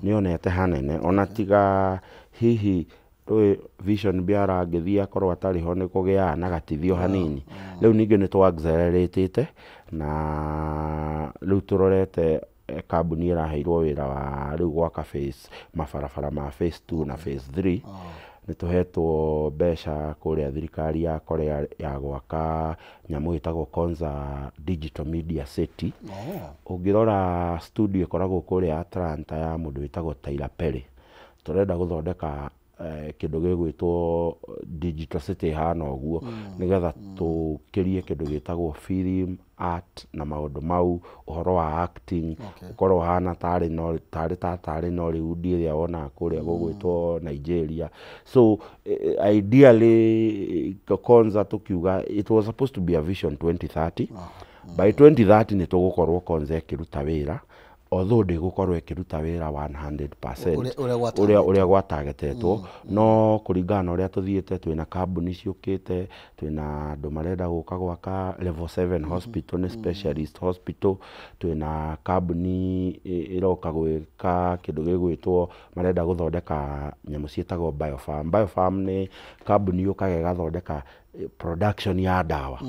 nĩonete hanene, ona tiga hihi rũĩ Vision Biara angĩthiĩ akorwo atarĩ ho nĩ kũgĩaga na gatithio hanini. Rĩu ningĩ nĩ tũ accelerate na rĩu tũrorete kambuni ĩraheirwo wĩra wa rĩu gwaka phase mabarabara ma phase 2 na phase 3. Nĩ tũhetwo mbeca kũrĩa thirikari ya Korea ya gwaka nyamũ ĩtagwo Konza Digital Media City. Ũngĩrora studio ĩkoragwo kũrĩa Atlanta ya mũndũ wĩtagwo Tyler Perry. Tũrenda gũthondeka kĩndũ gĩgwĩtwo Digital City hana ũguo, nĩgetha tũkĩrie kĩndũ gĩtagwo film art na maũndũ mau, ũhoro wa acting, ũkorwo hana tarĩ no tarĩ Nollywood ĩrĩa wonaga kũrĩa gũgwĩtwo Nigeria. So ideally Konza tukiuga it was supposed to be a vision 2030. By 2030 nĩ tũgũkorwo Konza ĩkĩruta wĩra, although ndĩgũkorwo ĩkĩruta wĩra 100% ũrĩa gwatagetetwo, no kũringana na ũrĩa tũthiĩte, twĩna kambuni ciũkĩte, twĩna andũ marenda gũka gwaka level 7 hospital, nĩ specialist hospital, twĩna kambuni ĩroka gwĩka kĩndũ gĩgwĩtwo, marenda gũthondeka nyamũ ciĩtagwo biofarm. Biofarm nĩ kambuni yũkaga ĩgathondeka production ya dawa,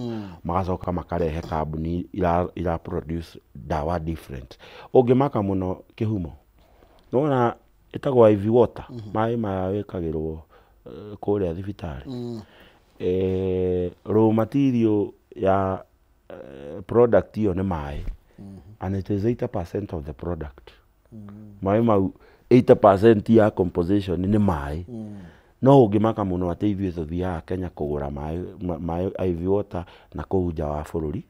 magacoka makarehe kambuni ira produce dawa different. Ũngĩmaka mũno kĩhumo, nĩwona ĩtagwo IV water, maĩ maya wĩkagĩrwo kũrĩa thibitarĩ. Raw material ya product ĩyo nĩ maĩ, and it is 80% of the product. Maĩ mau 80% ya composition nĩ maĩ. No ũngĩmaka mũno atĩ ithuĩ tũthiaga Kenya kũgũra maĩ IV water na kũu nja wa bũrũri,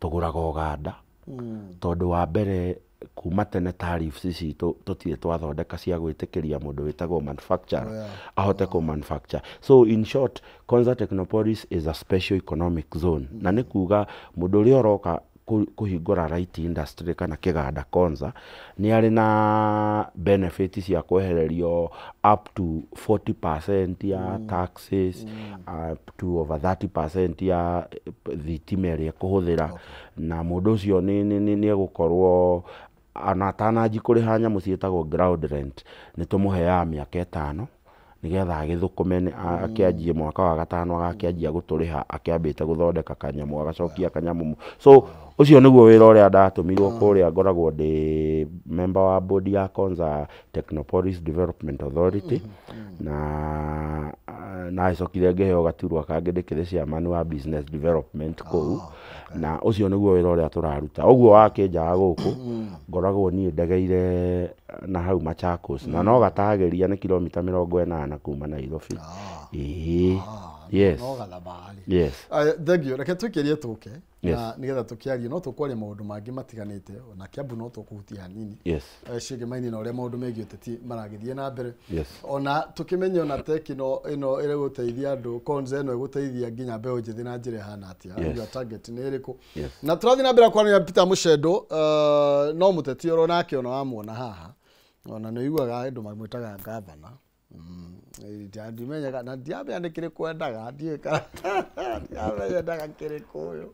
tũgũraga Uganda, tondũ wa mbere kuma tene tariffs citũ tũtirĩ twathondeka cia gwĩtĩkĩria mũndũ wĩtagwo manufacturer ahote kũ manufacture. So in short, Konza Technopolis is a special economic zone, na nĩ kuga mũndũ ũrĩa ũroka kũhingũra right industry kana kĩganda Konza nĩ arĩ na benefit cia kwehererio up to 40% ya taxes, up to over 30% ya thitima ĩrĩa ekũhũthĩra, na mũndũ ũcio nĩ egũkorwo ona atananji kũrĩha nyamũ ciĩtagwo ground rent, nĩ tũmũheaga mĩaka 5 nĩgetha agĩthũkũme, akĩanjie mwaka wa 5 agakĩanjia gũtũrĩha akĩambĩte gũthondeka kanyamũ, agacokia kanyamũ. So ũcio nĩguo wĩra ũrĩa ndatũmirwo kũrĩa. Ngoragwo ndĩ member wa board ya Konza Technopolis Development Authority, na nacokire ngĩheo gaturwa kangĩ ndĩkĩrĩ chairman wa business development kũu, na ũcio nĩguo wĩra ũrĩa tũraruta. Ũguo wakĩnjaga gũkũ ngoragwo niĩ ndegeire na hau Machakos, na no gatagĩria nĩ kilomita 80 kuma Nairobi. Yes. Yes. Thank you. Reke twĩkĩrie tũke na nĩgetha tũkĩarie, no tũkwaria maũndũ mangĩ matiganĩte, ona Kiambu no tũkũhutia hanini ciĩgemaini na ũrĩa maũndũ megiĩ ũteti maragĩthiĩ na mbere, ona tũkĩmenye ona tekino ĩno ĩrĩgũteithia andũ, Konza ĩno ĩgũteithia nginya mbeũ njĩthĩ na njĩra ĩhana atĩa, your target nĩ ĩrĩkũ. Na tũrathiĩ na mbere kwaria Peter Muchendu, no mũteti oro nake ona wamuona haha, ona nĩ ũiguaga andũ mamwĩtaga gavana. Ndimenyaga na ndiamenya nĩ kĩrĩkũ endaga, ndiũĩ kana ndiamenya endaga kĩrĩkũ ũyũ.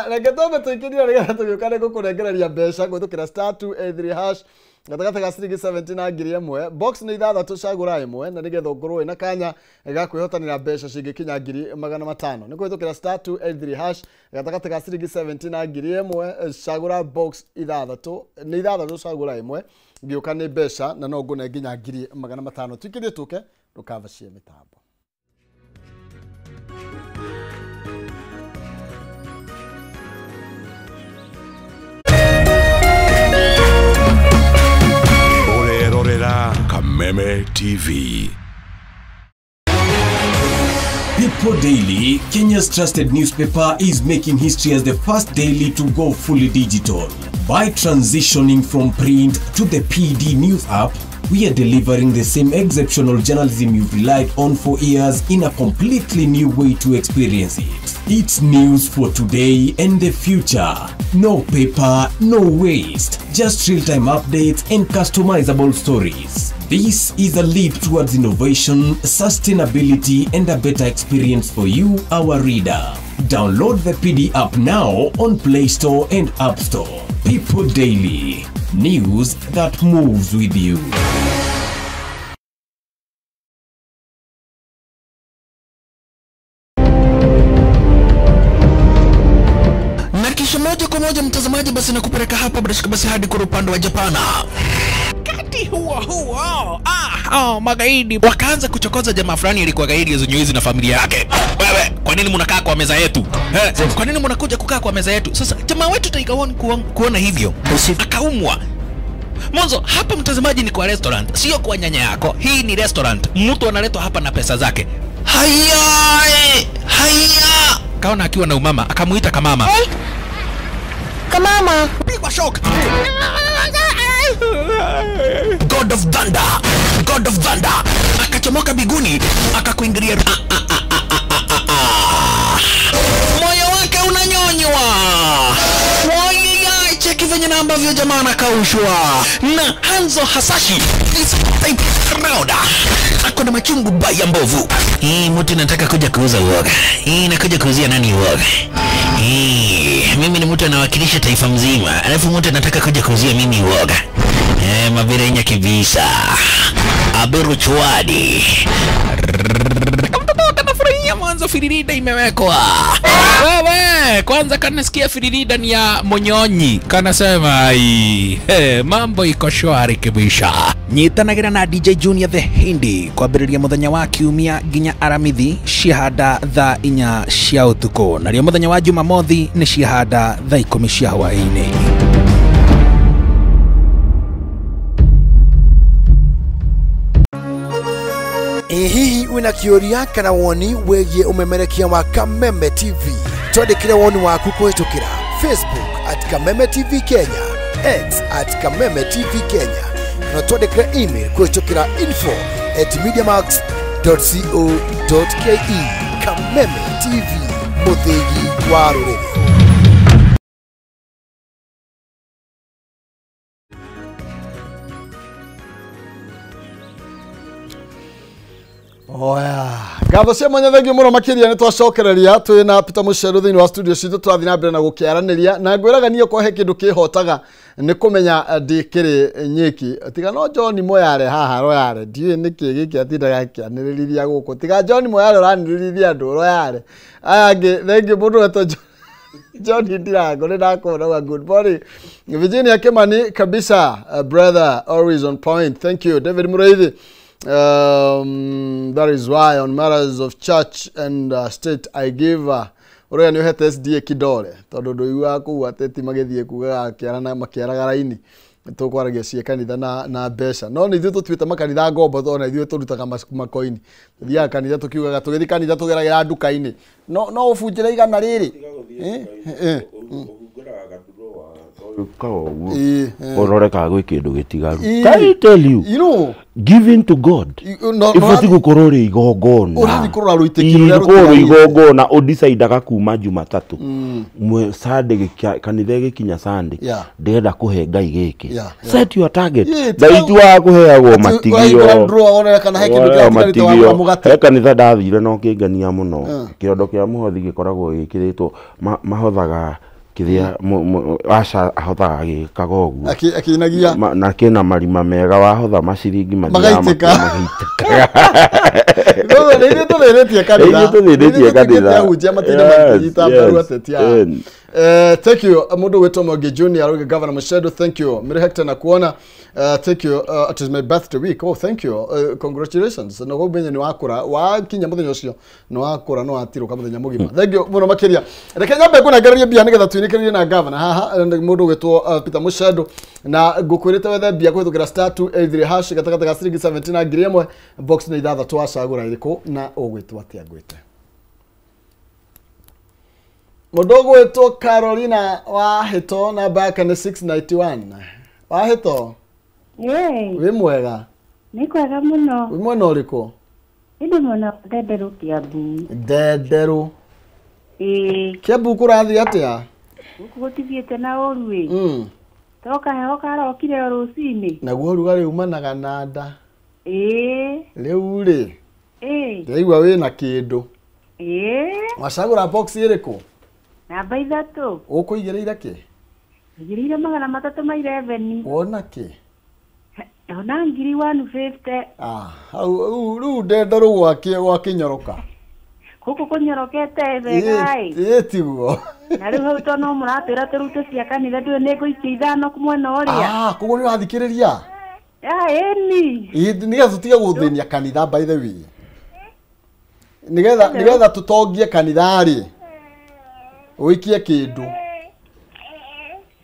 Reke twambe tũikĩrie nĩgetha tũgĩũka nĩ gũkũnengereria mbeca kũhĩtũkĩra *283# gatagatĩ ga ciringi 70 na 1000. Box nĩ 6 cagũra ĩmwe, na nĩgetha ũkorwo wĩna kanya ga kwĩhotanĩra mbeca cingĩkinya 500,000. Nĩ kũhĩtũkĩra *283# gatagatĩ ga ciringi 70 na 1000, cagũra box 6 nĩ 6 cagũra ĩmwe, ngĩũka nĩ mbeca na no ngũne nginya 500,000. Tũikĩrie tũke ndũkavacie mĩtambo. Ũrerorera Kameme TV. People Daily, Kenya's trusted newspaper, is making history as the first daily to go fully digital. By transitioning from print to the PD News app, we are delivering the same exceptional journalism you've relied on for years in a completely new way to experience it. It's news for today and the future. No paper, no waste, just real-time updates and customizable stories. This is a leap towards innovation, sustainability, and a better experience for you, our reader. Download the PD app now on Play Store and App Store. People Daily, news that moves with you. Moja kwa moja mtazamaji, basi nakupeleka hapa bila shaka basi hadi kwa upande wa Japana. Kati huo huo, Hao magaidi wakaanza kuchokoza jamaa fulani alikuwa gaidi hizo na familia yake. Wewe, kwa nini mnakaa kwa meza yetu? Kwa nini mnakuja kukaa kwa meza yetu? Sasa jamaa wetu Tiger One kuona hivyo akaumwa. Mwanzo hapa mtazamaji ni kwa restaurant, sio kwa nyanya yako. Hii ni restaurant. Mtu analetwa hapa na pesa zake. Haya! Haya! Kaona akiwa na umama, akamuita kamama. Hey. Kamama. Pigwa shock. God of Thunder. God of Thunder. Akachomoka biguni, akakuingilia. Moyo wake unanyonywa. Cheki venye na ambavyo jamaa anakaushwa na Hanzo Hasashi this type round ako na machungu baya mbovu. Hii mtu nataka kuja kuuza uoga. Hii nakuja kuuzia nani uoga? Hii mimi ni mtu anawakilisha taifa mzima, alafu mtu anataka kuja kuuzia mimi uoga. Mabirenya kibisa. Aberu chwadi. Mtoto kanafurahia mwanzo firirida imewekwa. Wewe kwanza kanasikia firirida ni ya monyonyi. Kanasema ai, mambo iko shwari kibisha. Nyitanagira na DJ Junior the Hindi kwambĩrĩria mũthenya wa kiumia nginya Aramithi ciahanda thaa 4 cia ũtukũ, narĩo mũthenya wa Jumamothi nĩ ciahanda thaa 10 cia hwaĩ-inĩ. Hihi wina kĩũria kana woni wĩgiĩ ũmemerekia wa Kameme TV? Twandĩkĩre woni waku kũhĩtũkĩra Facebook at Kameme TV Kenya, X at Kameme TV Kenya, na twandĩkĩre email kũhĩtũkĩra info@mediamax.co.ke. Kameme TV, mũthĩgi wa rũrĩrĩ. Oya, ngatho cia mwanya thengiũ mũno makĩria nĩ twacokereria twĩ na Peter Mucheru thĩinĩ wa studio citũ tũrathiĩ na mbere na gũkĩaranĩria na ngwĩraga niĩ okorwo he kĩndũ kĩhotaga nĩ kũmenya ndĩkĩrĩ nyiki tiga no John Moyare haha Royale ndiũĩ nĩkĩ gĩkĩ atindaga akĩanĩrĩrithia gũkũ tiga John Moyare ũranĩrĩrithia andũ Royale aya angĩ thengiũ mũndũ wetwo John Ndirango nĩ ndakuona. Good morning Virginia Kimani kabisa, brother always on point, thank you. David Muraithi, that is why on matters of church and state I give uria ni uhete SDA kidore tondu nduiguaga kuu ateti magithie kugaga akiarana makiaraga raini tukwaragia cie kanitha na mbeca no ni ithuĩ tũtuĩte makanitha ngombo tondũ na ithuĩ tũrutaga makoini tuthiaga kanitha tukiugaga tũgĩthiĩ kanitha tũgeragĩra nduka-inĩ no ũbunjĩre igana rĩrĩ urore ka gwĩ kĩndũ gĩtigaru. I tell you, you know, giving to God ibati gukorwo ri igongona urathi kurora ruitikiro rĩa igongona udecidaga kuma Jumatatu mwe Sunday kanitha gikinya Sunday ndĩrenda kũhe Ngai gĩkĩ. Set your target. Ngai wa kũheagwo matigio he kanitha ndathire no kĩngenia mũno kĩrondo kĩa mũhothi gĩkoragwo gĩkĩrĩtwo mahothaga kithia asha ahothaga agĩkaga ũguo akĩinagia na kĩna marima mega wahotha maciringi magaitĩka. No nĩ ithuĩ tũthĩnĩtie kanitha, tũthĩnĩtie kanitha ahunjia matinda makĩnyita mbaru ateti aya. Thank you mundu witwo Mwangi Junior aruga Governor Mucheru, thank you Mary Hector na kuona. Thank you it is my birthday week. Oh thank you, congratulations no gobenye ni wakura wakinya muthenya ucio ni wakura no atiruka muthenya mugima. Thank you muno makiria. Reke nyambe ngunengererie mbia nigetha twinikirie na governor haha mundu witwo Peter Mucheru na ngukwirite wethe mbia kuhithukira *283# gatagati ga ciringi 17 na 1000 box ni ithathatũ wacagũra iriku na ũgwĩtwo atia ngwĩte Mũndũ ũgwĩtwo Carolina Wahĩto namba yake nĩ 691. Wahĩto? Wĩ mwega? Nĩ kwega mũno. Wĩ mwena ũrĩkũ? Ĩndĩ mwena wa Ndenderũ Kiambu. Ndenderũ? Ĩĩ. Kiambu kũrathiĩ atĩa? Gũkũ gũtithiĩte na ũru ĩ. To kaheho karokire o rũcinĩ. Naguo ũrugarĩ umanaga na nda. Ĩĩ. Rĩu rĩ? Ĩĩ. Ndĩraigua wĩna kĩndũ. Ĩĩ. Wacagũra box ĩrĩkũ? Namba 3. Ũkũigĩrĩire kĩ? Igĩrĩire 311. Wona kĩ? Ona ngiri 150. Ah, hau rĩu Ndenderũ gwakĩnyoroka. Gũkũ kũnyorokete wega ĩ. Ĩ tiguo. Na rĩu hau to no mũratwĩra tũrute cia kanitha ndũĩ nĩ ngũikia ithano mwena ũrĩa. Ah, koguo nĩ ũrathikĩrĩria? Ĩni. Nĩgetha tũtige gũthĩnia kanitha by the way. Nĩgetha tũtongie kanitha rĩ. Ũikie kĩndũ.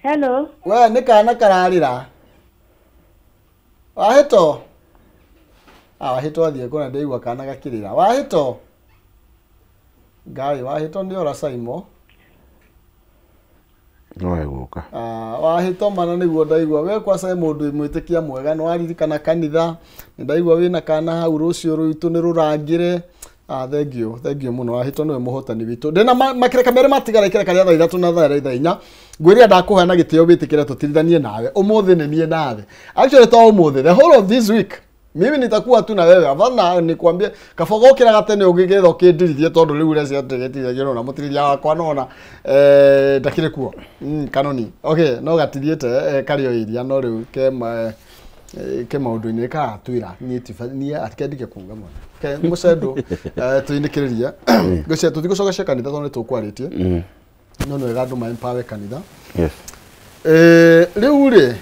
Hello. We nĩ kana kararĩra. Wahĩto. Wahĩto athiĩ kũna ndĩigua kana gakĩrĩra. Wahĩto. Ngai wahĩto nĩ ora Saimo. No egũka. Wahĩto mana nĩguo ndaigua we kwa Saimo ndĩ mwĩtĩkia mwega nĩ waririkana kanitha nĩ ndaigua wĩna kana hau rũciũ rwitũ nĩ rũrangĩre. Thank you mũno wahĩto nĩwe mũhotani witũ. Ndĩna makereka merĩ matigara ikereka rĩa thaa 3 na thaa 4. Ngwĩrire ndakũhe na gĩtĩo wĩtĩkĩre tũtirithanie nawe ũmũthĩ nĩ niĩ nawe. Actually to ũmũthĩ the whole of this week mimi nitakuwa tu na wewe. Hapana nikwambie kabogo kira gatene ũngĩgetha ũkĩndirithie tondũ rĩu ũrĩa ciategetirie na mũtirithia wakwa nona ndakĩrĩ kuo. Kanoni. Okay, no gatithiĩte karĩ o iria no rĩu ke maũndũ-inĩ karatwĩra niĩ niĩ atikendike kuga mũno. Ke mũcendo tũinĩkĩrĩria. Ngwĩciria tũtigũcoka cia kanitha tondũ nĩ tũkwarĩtie. No nĩ wega andũ ma empower kanitha. Yes. Rĩu rĩ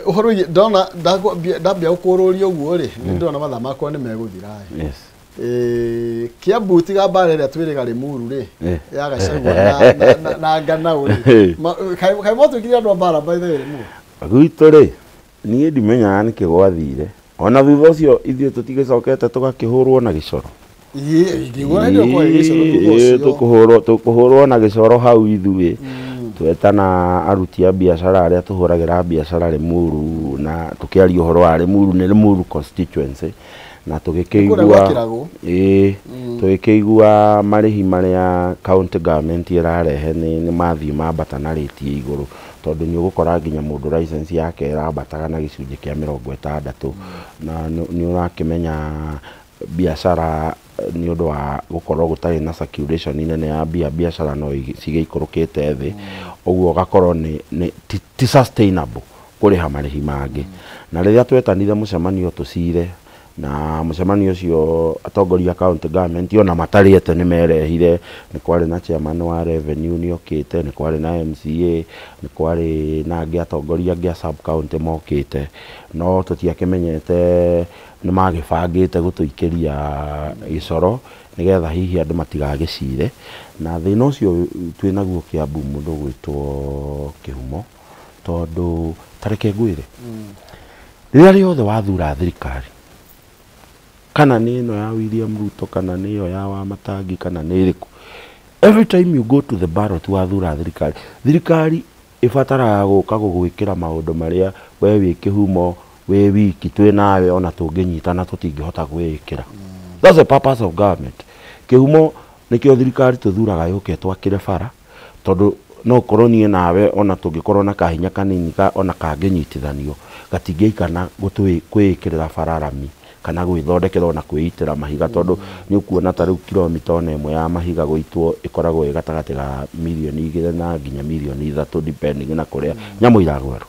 ũhoro wĩgiĩ ndona ndambia gũkũrũria ũguo rĩ nĩ ndĩrona mathaa makwa nĩ megũthira. Yes. Kiambu tiga mbara ĩrĩa twĩrĩga Limuru rĩ ya Gachagua na Nganau rĩ kaĩ mwatuĩkire andũ a mbara by the way Limuru? Gwitũ rĩ niĩ ndimenyaga nĩkĩ gwathire ona thutha ũcio ithuĩ tũtigĩcokete tũgakĩhũrwo na gĩcoro. Tũkũhũrwo na gĩcoro hau ithuĩ twetana aruti a biacara arĩa tũhũragĩra biacara Limuru na tũkĩaria ũhoro wa Limuru nĩ Limuru constituency na tũgĩkĩigua tũgĩkĩigua marĩhi marĩa county government ĩrarehe nĩ mathiĩ mambata na rĩti igũrũ tondũ nĩ ũgũkora nginya mũndũ license yake ĩrambataga na gĩcunjĩ kĩa 60 na nĩ ũrakĩmenya biacara nĩ ũndũ wa gũkorwo gũtarĩ na circulation nene ya biacara no cigĩikũrũkĩte thĩ ũguo ũgakorwo nĩ ti sustainable kũrĩha marĩhi mangĩ. Na rĩrĩa twetanire mũcemanio tũcire na mũcemanio ũcio atongoria county government ona matarĩte nĩ merehire nĩ kwarĩ na chairman wa revenue nĩ okĩte nĩ kwarĩ na MCA nĩ kwarĩ na angĩ atongoria angĩ a sub county mokĩte no tũtiakĩmenyete nĩ magĩbangĩte gũtũikĩria gĩcoro nĩgetha hihi andũ matigagĩcire na thĩna ũcio twĩnaguo Kiambu mũndũ gwĩtwo Kĩhumo tondũ tareke ngwĩre rĩrĩa rĩothe wathura thirikari kana nĩ ĩno ya William Ruto kana nĩ ĩyo ya Wamatangi kana nĩ ĩrĩkũ every time you go to the ballot wathura thirikari thirikari ĩbataraga gũka gũgwĩkĩra maũndũ marĩa we wĩ Kĩhumo wĩ wiki twĩ nawe ona tũngĩnyitana tũtingĩhota gwĩĩkĩra. That's the purpose of government. Kĩhumo nĩkĩo thirikari tũthuraga yũke twakĩre bara tondũ no ũkorwo niĩ nawe ona tũngĩkorwo na kahinya kanini ona kangĩnyitithanio gatingĩikana kwĩĩkĩrĩra bara rami kana gwĩthondekera ona kwĩitĩra mahiga tondũ nĩ ũkuona ta rĩu kilomita ona ĩmwe ya mahiga gũitwo ĩkoragwo ĩ gatagatĩ ga mirioni 2 na nginya mirioni 3 depending na kũrĩa nyamũ iragwerwo.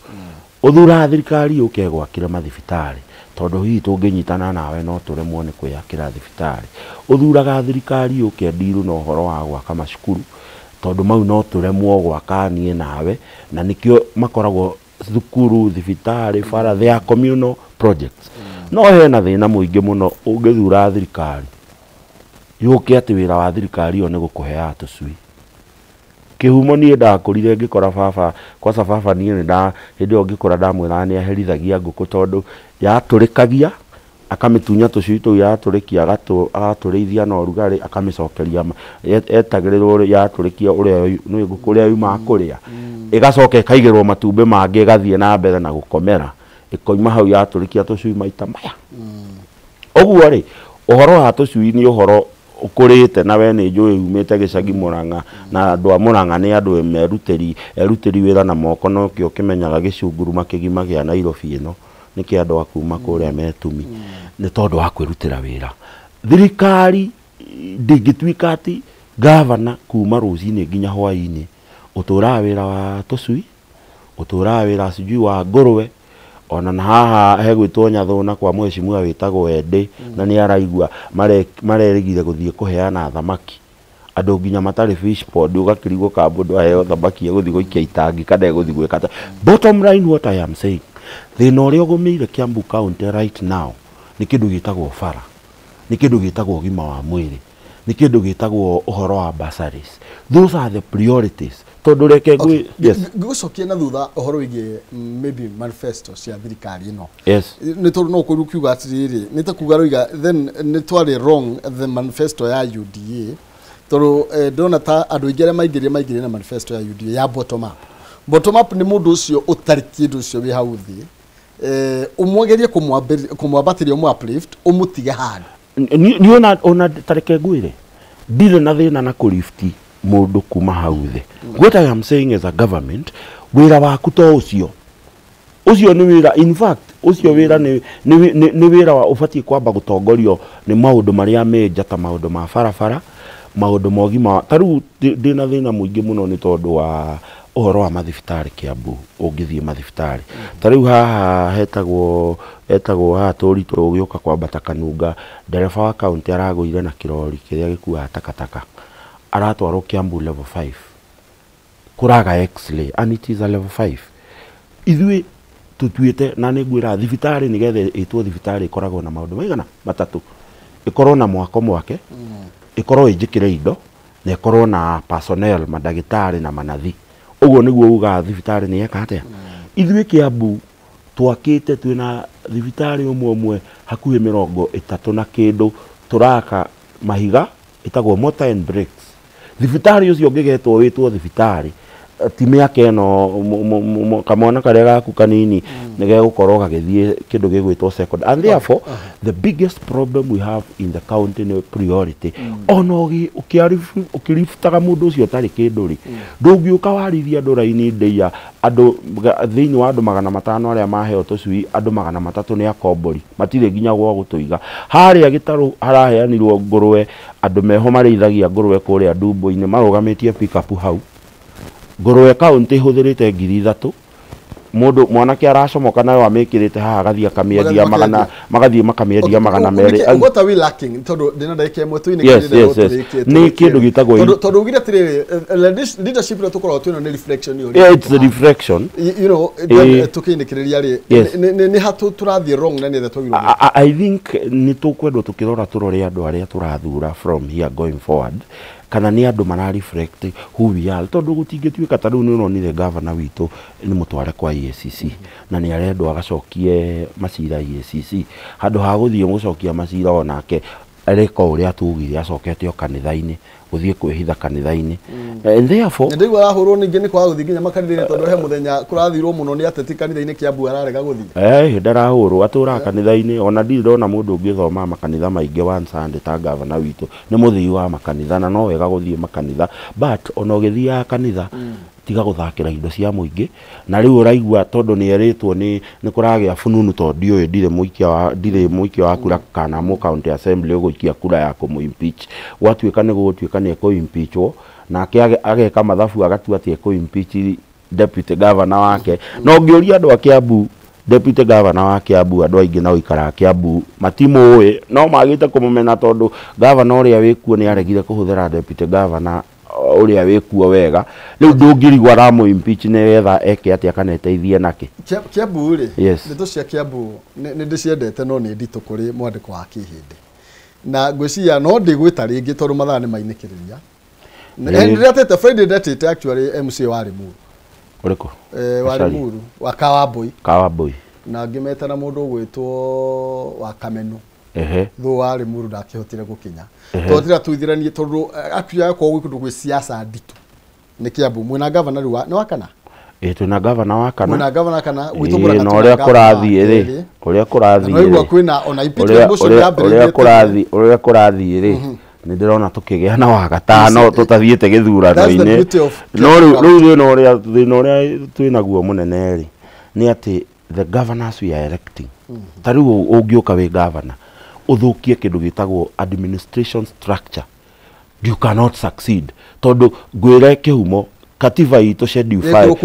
Ũthuraga thirikari yũke ĩgwakĩre mathibitarĩ tondũ hihi tũngĩnyitana nawe no tũremwo nĩ kwĩyakĩra thibitarĩ. Ũthuraga thirikari yũke ndiru na ũhoro wa gwaka macukuru tondũ mau no tũremwo gwaka niĩ nawe na nĩkĩo makoragwo thukuru thibitarĩ bara they are communal projects. No hena thĩna mũingĩ mũno ũngĩthura thirikari yũke atĩ wĩra wa thirikari ĩyo nĩ gũkũheaga tũcui. Kĩhumo niĩ ndakũrire ngĩkora baba kwaca baba niĩ nĩ nda hĩndĩ ĩyo ngĩkũra ndamwĩraga nĩ aherithagia ngũkũ tondũ yatũrĩkagia akamĩtunya tũcui tũu yatũrĩkia agatũrĩithia na ũrugarĩ akamĩcokeria etagĩrĩrwo yatũrĩkia ũrĩa nĩ ngũkũ ũrĩa yumaga kũrĩa ĩgacoka ĩkaigĩrwo matumbĩ mangĩ ĩgathiĩ na mbere na gũkomera ĩkoima hau yatũrĩkia tũcui maita maya. Ũguo rĩ ũhoro wa tũcui nĩ ũhoro ũkũrĩte na we nĩ njũĩ umĩte gĩcagi Murang'a na andũ a Murang'a nĩ andũ merutĩri erutĩri wĩra na moko no kĩo kĩmenyaga gĩcunguruma kĩgima kĩa Nairobi ĩno nĩkĩo andũ a kuma kũrĩa metumi nĩ tondũ wa kwĩrutĩra wĩra. Thirikari ndĩngĩtuĩka atĩ gavana kuma rũcinĩ nginya hwainĩ ũtũraga wĩra wa tũcui ũtũraga wĩra sijui wa ngũrwe ona na haha hegwĩtwo Nyathũna kwa mheshimiwa wĩtagwo Ende na nĩ araigua marerĩgire gũthiĩ kũheana thamaki andũ nginya matarĩ fish pond ũgakĩrigwo ka mũndũ aheo thamaki egũthiĩ gũikia itangi kana egũthiĩ gwĩka. Bottom line what I am saying Thĩna ũrĩa ũgũmĩire Kiambu County right now nĩ kĩndũ gĩtagwo bara, nĩ kĩndũ gĩtagwo ũgima wa mwĩrĩ, nĩ kĩndũ gĩtagwo ũhoro wa bursaries. Those are the priorities. Tondũ reke ngwĩ yes. Ngũcokia na thutha ũhoro wĩgiĩ maybe manifesto cia thirikari ĩno. Yes. Nĩ tondũ no ũkorirwo ũkiuga atĩrĩrĩ, nĩ ta kuga roiga then nĩ twarĩ wrong the manifesto ya UDA, tondũ ndĩrona ta andũ aingĩ arĩa maingĩrire na manifesto ya UDA ya bottom up. Bottom up nĩ mũndũ ũcio ũtarĩ kĩndũ ũcio wĩ hau thĩ, ũmwagerie kũmwambatĩria, ũmũ uplift, ũmũtige handũ. Niĩ ona tareke ngwĩre, ndirĩ na thĩna na kũrifti mũndũ kuma hau thĩ. What I am saying as a government, wĩra waku to ũcio. Ũcio nĩ wĩra, in fact, ũcio wĩra nĩ wĩra wa ũbatiĩ kwamba gũtongorio nĩ maũndũ marĩa menja ta maũndũ ma barabara, maũndũ ma ũgima. Ta rĩu ndĩna thĩna mũingĩ mũno nĩ tondũ wa ũhoro wa mathibitarĩ Kiambu, ũngĩthiĩ mathibitarĩ. Ta rĩu haha hetagwo haha Tũritũ ũgĩũka kwambata Kanunga, ndereba wa county aragũire na kĩrori kĩrĩa gĩkuaga takataka. Aratwarwo Kiambu level 5. Kũraga x-ray and it is a level 5. Ithuĩ tũtuĩte na nĩ ngwĩra thibitarĩ nĩgetha ĩtwo thibitarĩ ĩkoragwo na maũndũ maigana matatũ. Ĩkorwo na mwako mwake, ĩkorwo ĩnjĩkĩre indo, na ĩkorwo na personnel, mandagĩtarĩ na manathi. Ũguo nĩguo ugaga thibitarĩ nĩ yeka atĩa. Ithuĩ Kiambu twakĩte twĩna thibitarĩ ũmwe ũmwe hakuhĩ 30 na kĩndũ, tũraka mahiga ĩtagwo mortar and bricks. Thibitarĩ ũcio ũngĩgetwo wĩtwo thibitarĩ, ti mĩaka ĩno kamwana karĩa gaku kanini nĩ gegũkorwo gagĩthiĩ kĩndũ gĩgwĩtwo second. And therefore the biggest problem we have in the county nĩ priority. Ona ũkĩributaga mũndũ ũcio ũtarĩ kĩndũ rĩ, ndũngĩũka warithia andũ raini ndĩia andũ thĩinĩ wa andũ 500 arĩa maheo tũcui, andũ 300 nĩ akombori, matirĩ nginya gwa gũtũiga. Harĩa gĩtarũ haraheanirwo ngũrwe, andũ meho marĩithagia ngũrwe kũrĩa ndumbo-inĩ marũgamĩtie pick-up hau. Ngũrwe kaunti ĩhũthĩrĩte 3,000, mũndũ mwanake aracomoka nayo amĩkĩrĩte haha agathiĩ akamĩendia magana, magathiĩ makamĩendia 200. What are we lacking? Tondũ ndĩna ndagĩka ĩmwe tu. Yes, yes, yes. Nĩ kĩndũ gĩtagwo tondũ ugire atĩrĩrĩ, leadership ĩrĩa tũkoragwo twĩna nĩ reflection ĩyo. Yeah, it's a reflection. You know, tũkĩinĩkĩrĩria rĩ, nĩ ha tũrathiĩ wrong na nĩ etha twagĩrĩirwo. I think nĩ tũkwendwo tũkĩrora tũrore andũ arĩa tũrathura from here going forward, kana nĩ andũ mara reflect who we are. Tondũ gũtingĩtuĩka ta rĩu nĩ ũronire governor witũ nĩ mũtware kwa EACC na nĩ arendwo agacokie macira EACC, handũ ha gũthiĩ gũcokia macira onake areka ũrĩa tugire, acokete o kanitha-inĩ, gũthiĩ kwĩhitha kanitha-inĩ. And therefore ndĩigua arahũrwo ningĩ nĩ kwaga gũthiĩ nginya makanitha-inĩ, tondũ he mũthenya kũrathirwo mũno nĩ ateti kanitha-inĩ Kiambu ararega gũthiĩ. Ndarahũrwo, atũraga kanitha-inĩ. Ona ndirĩ ndona mũndũ ũngĩthoma makanitha maingĩ one Sunday ta governor witũ. Nĩ mũthii wa makanitha na no wega gũthiĩ makanitha, but ona ũgĩthiaga kanitha tiga gũthakĩra indo cia mũingĩ. Na rĩu ũraigua tondũ nĩ erĩtwo nĩ kũragĩa fununu, tondũ ndiũĩ ndirĩ mũikia wa kura kana mũ county assembly ũgũikia kura ya kũmũ impeach. Gwatuĩka nĩ gũgũtuĩka nĩ ekũ impeachwo, nake ageka mathabu agatua atĩ ekũ impeach deputy governor wake. Na ũngĩũria andũ a Kiambu, deputy governor wa Kiambu, andũ aingĩ na ũikaraga Kiambu matimũĩ, no magĩte kũmũmena tondũ governor ũrĩa wĩkuo nĩ aregire kũhũthĩra deputy governor ũrĩa wĩkuo wega. Rĩu ndũngĩrigwo aramũ impeach nĩgetha eke atĩa kana eteithie nake. Kiambu rĩ, Yes. ndeto cia Kiambu nĩ ndĩciendete no nĩ nditũ kũrĩ mwandĩko wa kĩhĩndĩ, na ngwĩciria no ndĩgwĩta rĩngĩ tondũ mathaa nĩ mainĩkĩrĩria. Ndĩratete Friday, ndatĩte actually MC wa Limuru. Ũrĩkũ? Wa Limuru, wa Kawambui. Kawambui. Na ngĩmetana mũndũ ũgwĩtwo wa Kamenu. Thũ wa Limuru ndakĩhotire gũkinya. Tondũ tira tuithiranie tondũ actually akorwo gwĩ kũndũ gwĩ siasa nditũ nĩ Kiambu. Mwĩna governor rĩu nĩ wa kana? Twĩna governor wa kana. Mwĩna governor kana gwitũ Mũrang'a na ũrĩa kũrathiĩ rĩ, ũrĩa kũrathiĩ rĩ, na kwĩna ona impeachment motion yambĩrĩirie ũrĩa kũrathiĩ rĩ, nĩ ndĩrona tũkĩgĩa na wa gatano tũtathiĩte gĩthurano-inĩ. No rĩu thĩna ũrĩa twĩnaguo mũnene rĩ, nĩ atĩ the governors we are electing, ta rĩu ũngĩũka wĩ governor ũthũkie kĩndũ gĩtagwo administration structure, you cannot succeed. Tondũ ngwĩre kĩhumo katiba itũ schedule 5,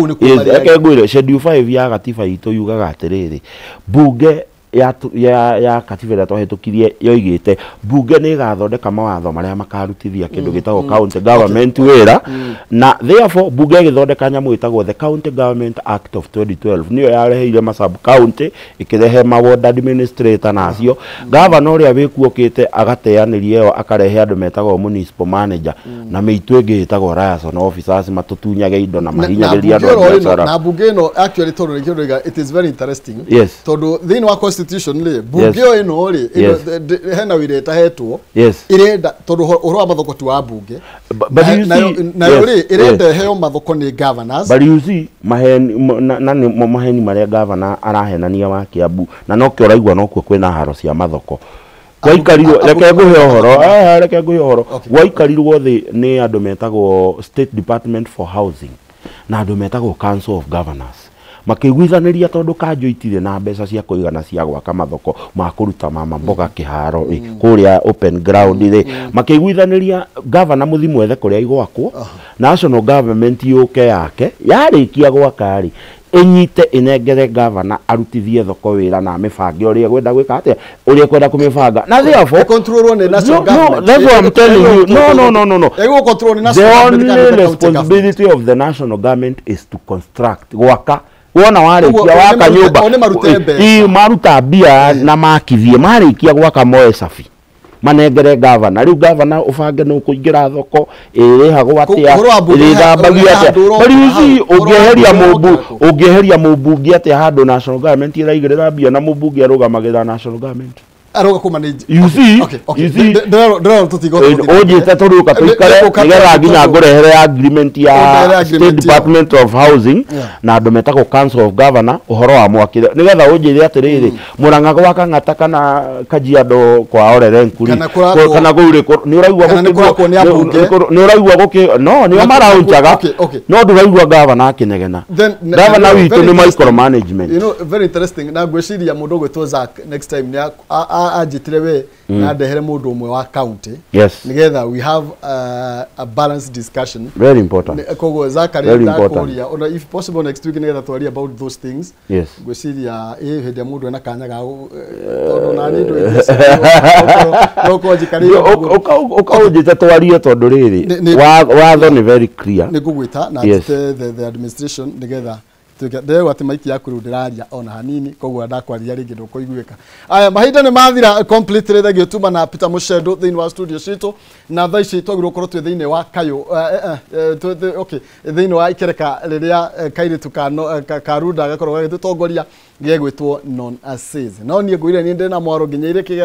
ngwĩre schedule 5 ya katiba itũ yugaga atĩrĩrĩ, bunge ya katiba ĩrĩa twahĩtũkirie yoigĩte bunge nĩ ĩgathondeka mawatho marĩa makarutithia kĩndũ gĩtagwo county government wĩra, na therefore bunge ĩgĩthondeka nyamũ ĩtagwo the County Government Act of 2012, nĩyo yareheire ma sub county, ĩkĩrehe ma ward administrator nacio governor ũrĩa wĩkuokĩte agateanĩria ĩyo akarehe andũ metagwo municipal manager na mĩitũ ĩngĩ ĩtagwo liaison officers matutunyage indo na mahinyagĩrĩria andũ a biacara. Na bunge ĩno actually tondũ nĩkĩo ndĩroiga it is very interesting. Yes. Tondũ thĩinĩ wa constitution rĩ, bunge ĩno rĩ hena wĩra ĩtahetwo ĩrenda, tondũ ũhoro wa mathoko ti wa bunge, nayo rĩ ĩrenda ĩheo mathoko nĩ governors. But you see maheni na nĩ maheni marĩa governor arahenania wa Kiambu, na nokĩo ũraigua nokuo kwĩna haro cia mathoko. Gwaikarirwo, reke nguhe ũhoro, reke nguhe ũhoro. Gwaikarirwo thĩ nĩ andũ metagwo State Department for Housing na andũ metagwo Council of Governors, makĩiguithanĩria tondũ kanjũ itirĩ na mbeca cia kũigana cia gwaka mathoko ma kũruta mama mboga kĩharo rĩ kũrĩa open ground rĩ, makĩiguithanĩria governor mũthi mwethe kũrĩa igwakwo, national government yũke yake yarĩkia gwaka rĩ ĩnyite ĩnengere governor arutithie thoko wĩra na amĩbange ũrĩa egwenda gwĩka atĩa, ũrĩa ekwenda kũmĩbanga, na therefore control nĩ national government. No, that's what I'm telling you. No. Ĩgũ-control nĩ The national government only kana county government? responsibility of the national government is to construct, gwaka. Wona warĩkia waka nyũmba, maruta mbia na makithie, marĩkia gwaka moe cabi manengere governor. Rĩu governor ũbange nĩ ũkũingĩra thoko ĩrĩhagwo atĩa, ĩrĩthambagio atĩa. But you see, ũngĩeheria mũmbunge atĩa handũ national government ĩraigĩrĩra mbia na mũmbunge arũgamagĩrĩra national government? Aroga kuma nĩ You see, you see, ũnjĩte tũrĩũka tũikare nĩgetha nginya ngũrehere agreement ya State Department of Housing na andũ metagwo Council of Governor ũhoro wa mwakĩre, nĩgetha ũnjĩre atĩrĩrĩ, Mũrang'a gwa Kang'ata kana Kajiado kwa Olelenku rĩ, kana kũu rĩ, nĩ ũraigua gũkĩ no nĩo maraunjaga, no ndũraigua governor akĩnegena. Governor witũ nĩ micromanagement. You know, very interesting. Na ngwĩciria mũndũ ũgwĩtwo Zack next time nĩ anjĩtire we na ndehere mũndũ ũmwe wa county. Yes. Nĩgetha we have a balanced discussion. Very important. Koguo Zachary ndakũria ona if possible next week nĩgetha twarie about those things. Yes. Ngwĩciria hĩndĩ ĩrĩa mũndũ ena kanya ga tondũ nani ndũ no ko njikarĩire ũkaũnjĩte twarie tondũ rĩrĩ watho nĩ very clear. Nĩ ngũgwĩta na njĩte the administration nĩgetha ndĩrauga atĩ maiki yaku rĩu ndĩraria ona hanini, koguo ndakwaria rĩngĩ ndũkũiguĩka. Aya, mahinda nĩ mathira completely. Thengio tuma na Peter Muchendu thĩinĩ wa studio citũ, na thaa ici twagĩrĩirwo gũkorwo twĩ thĩinĩ wa kayũ, okay, thĩinĩ wa ikereka rĩrĩa kairĩtu ka Runda gakorwo gagĩtũtongoria gegwĩtwo non assist. No niĩ ngwĩrire niĩ ndĩ na mwaro nginya irĩ kĩgera.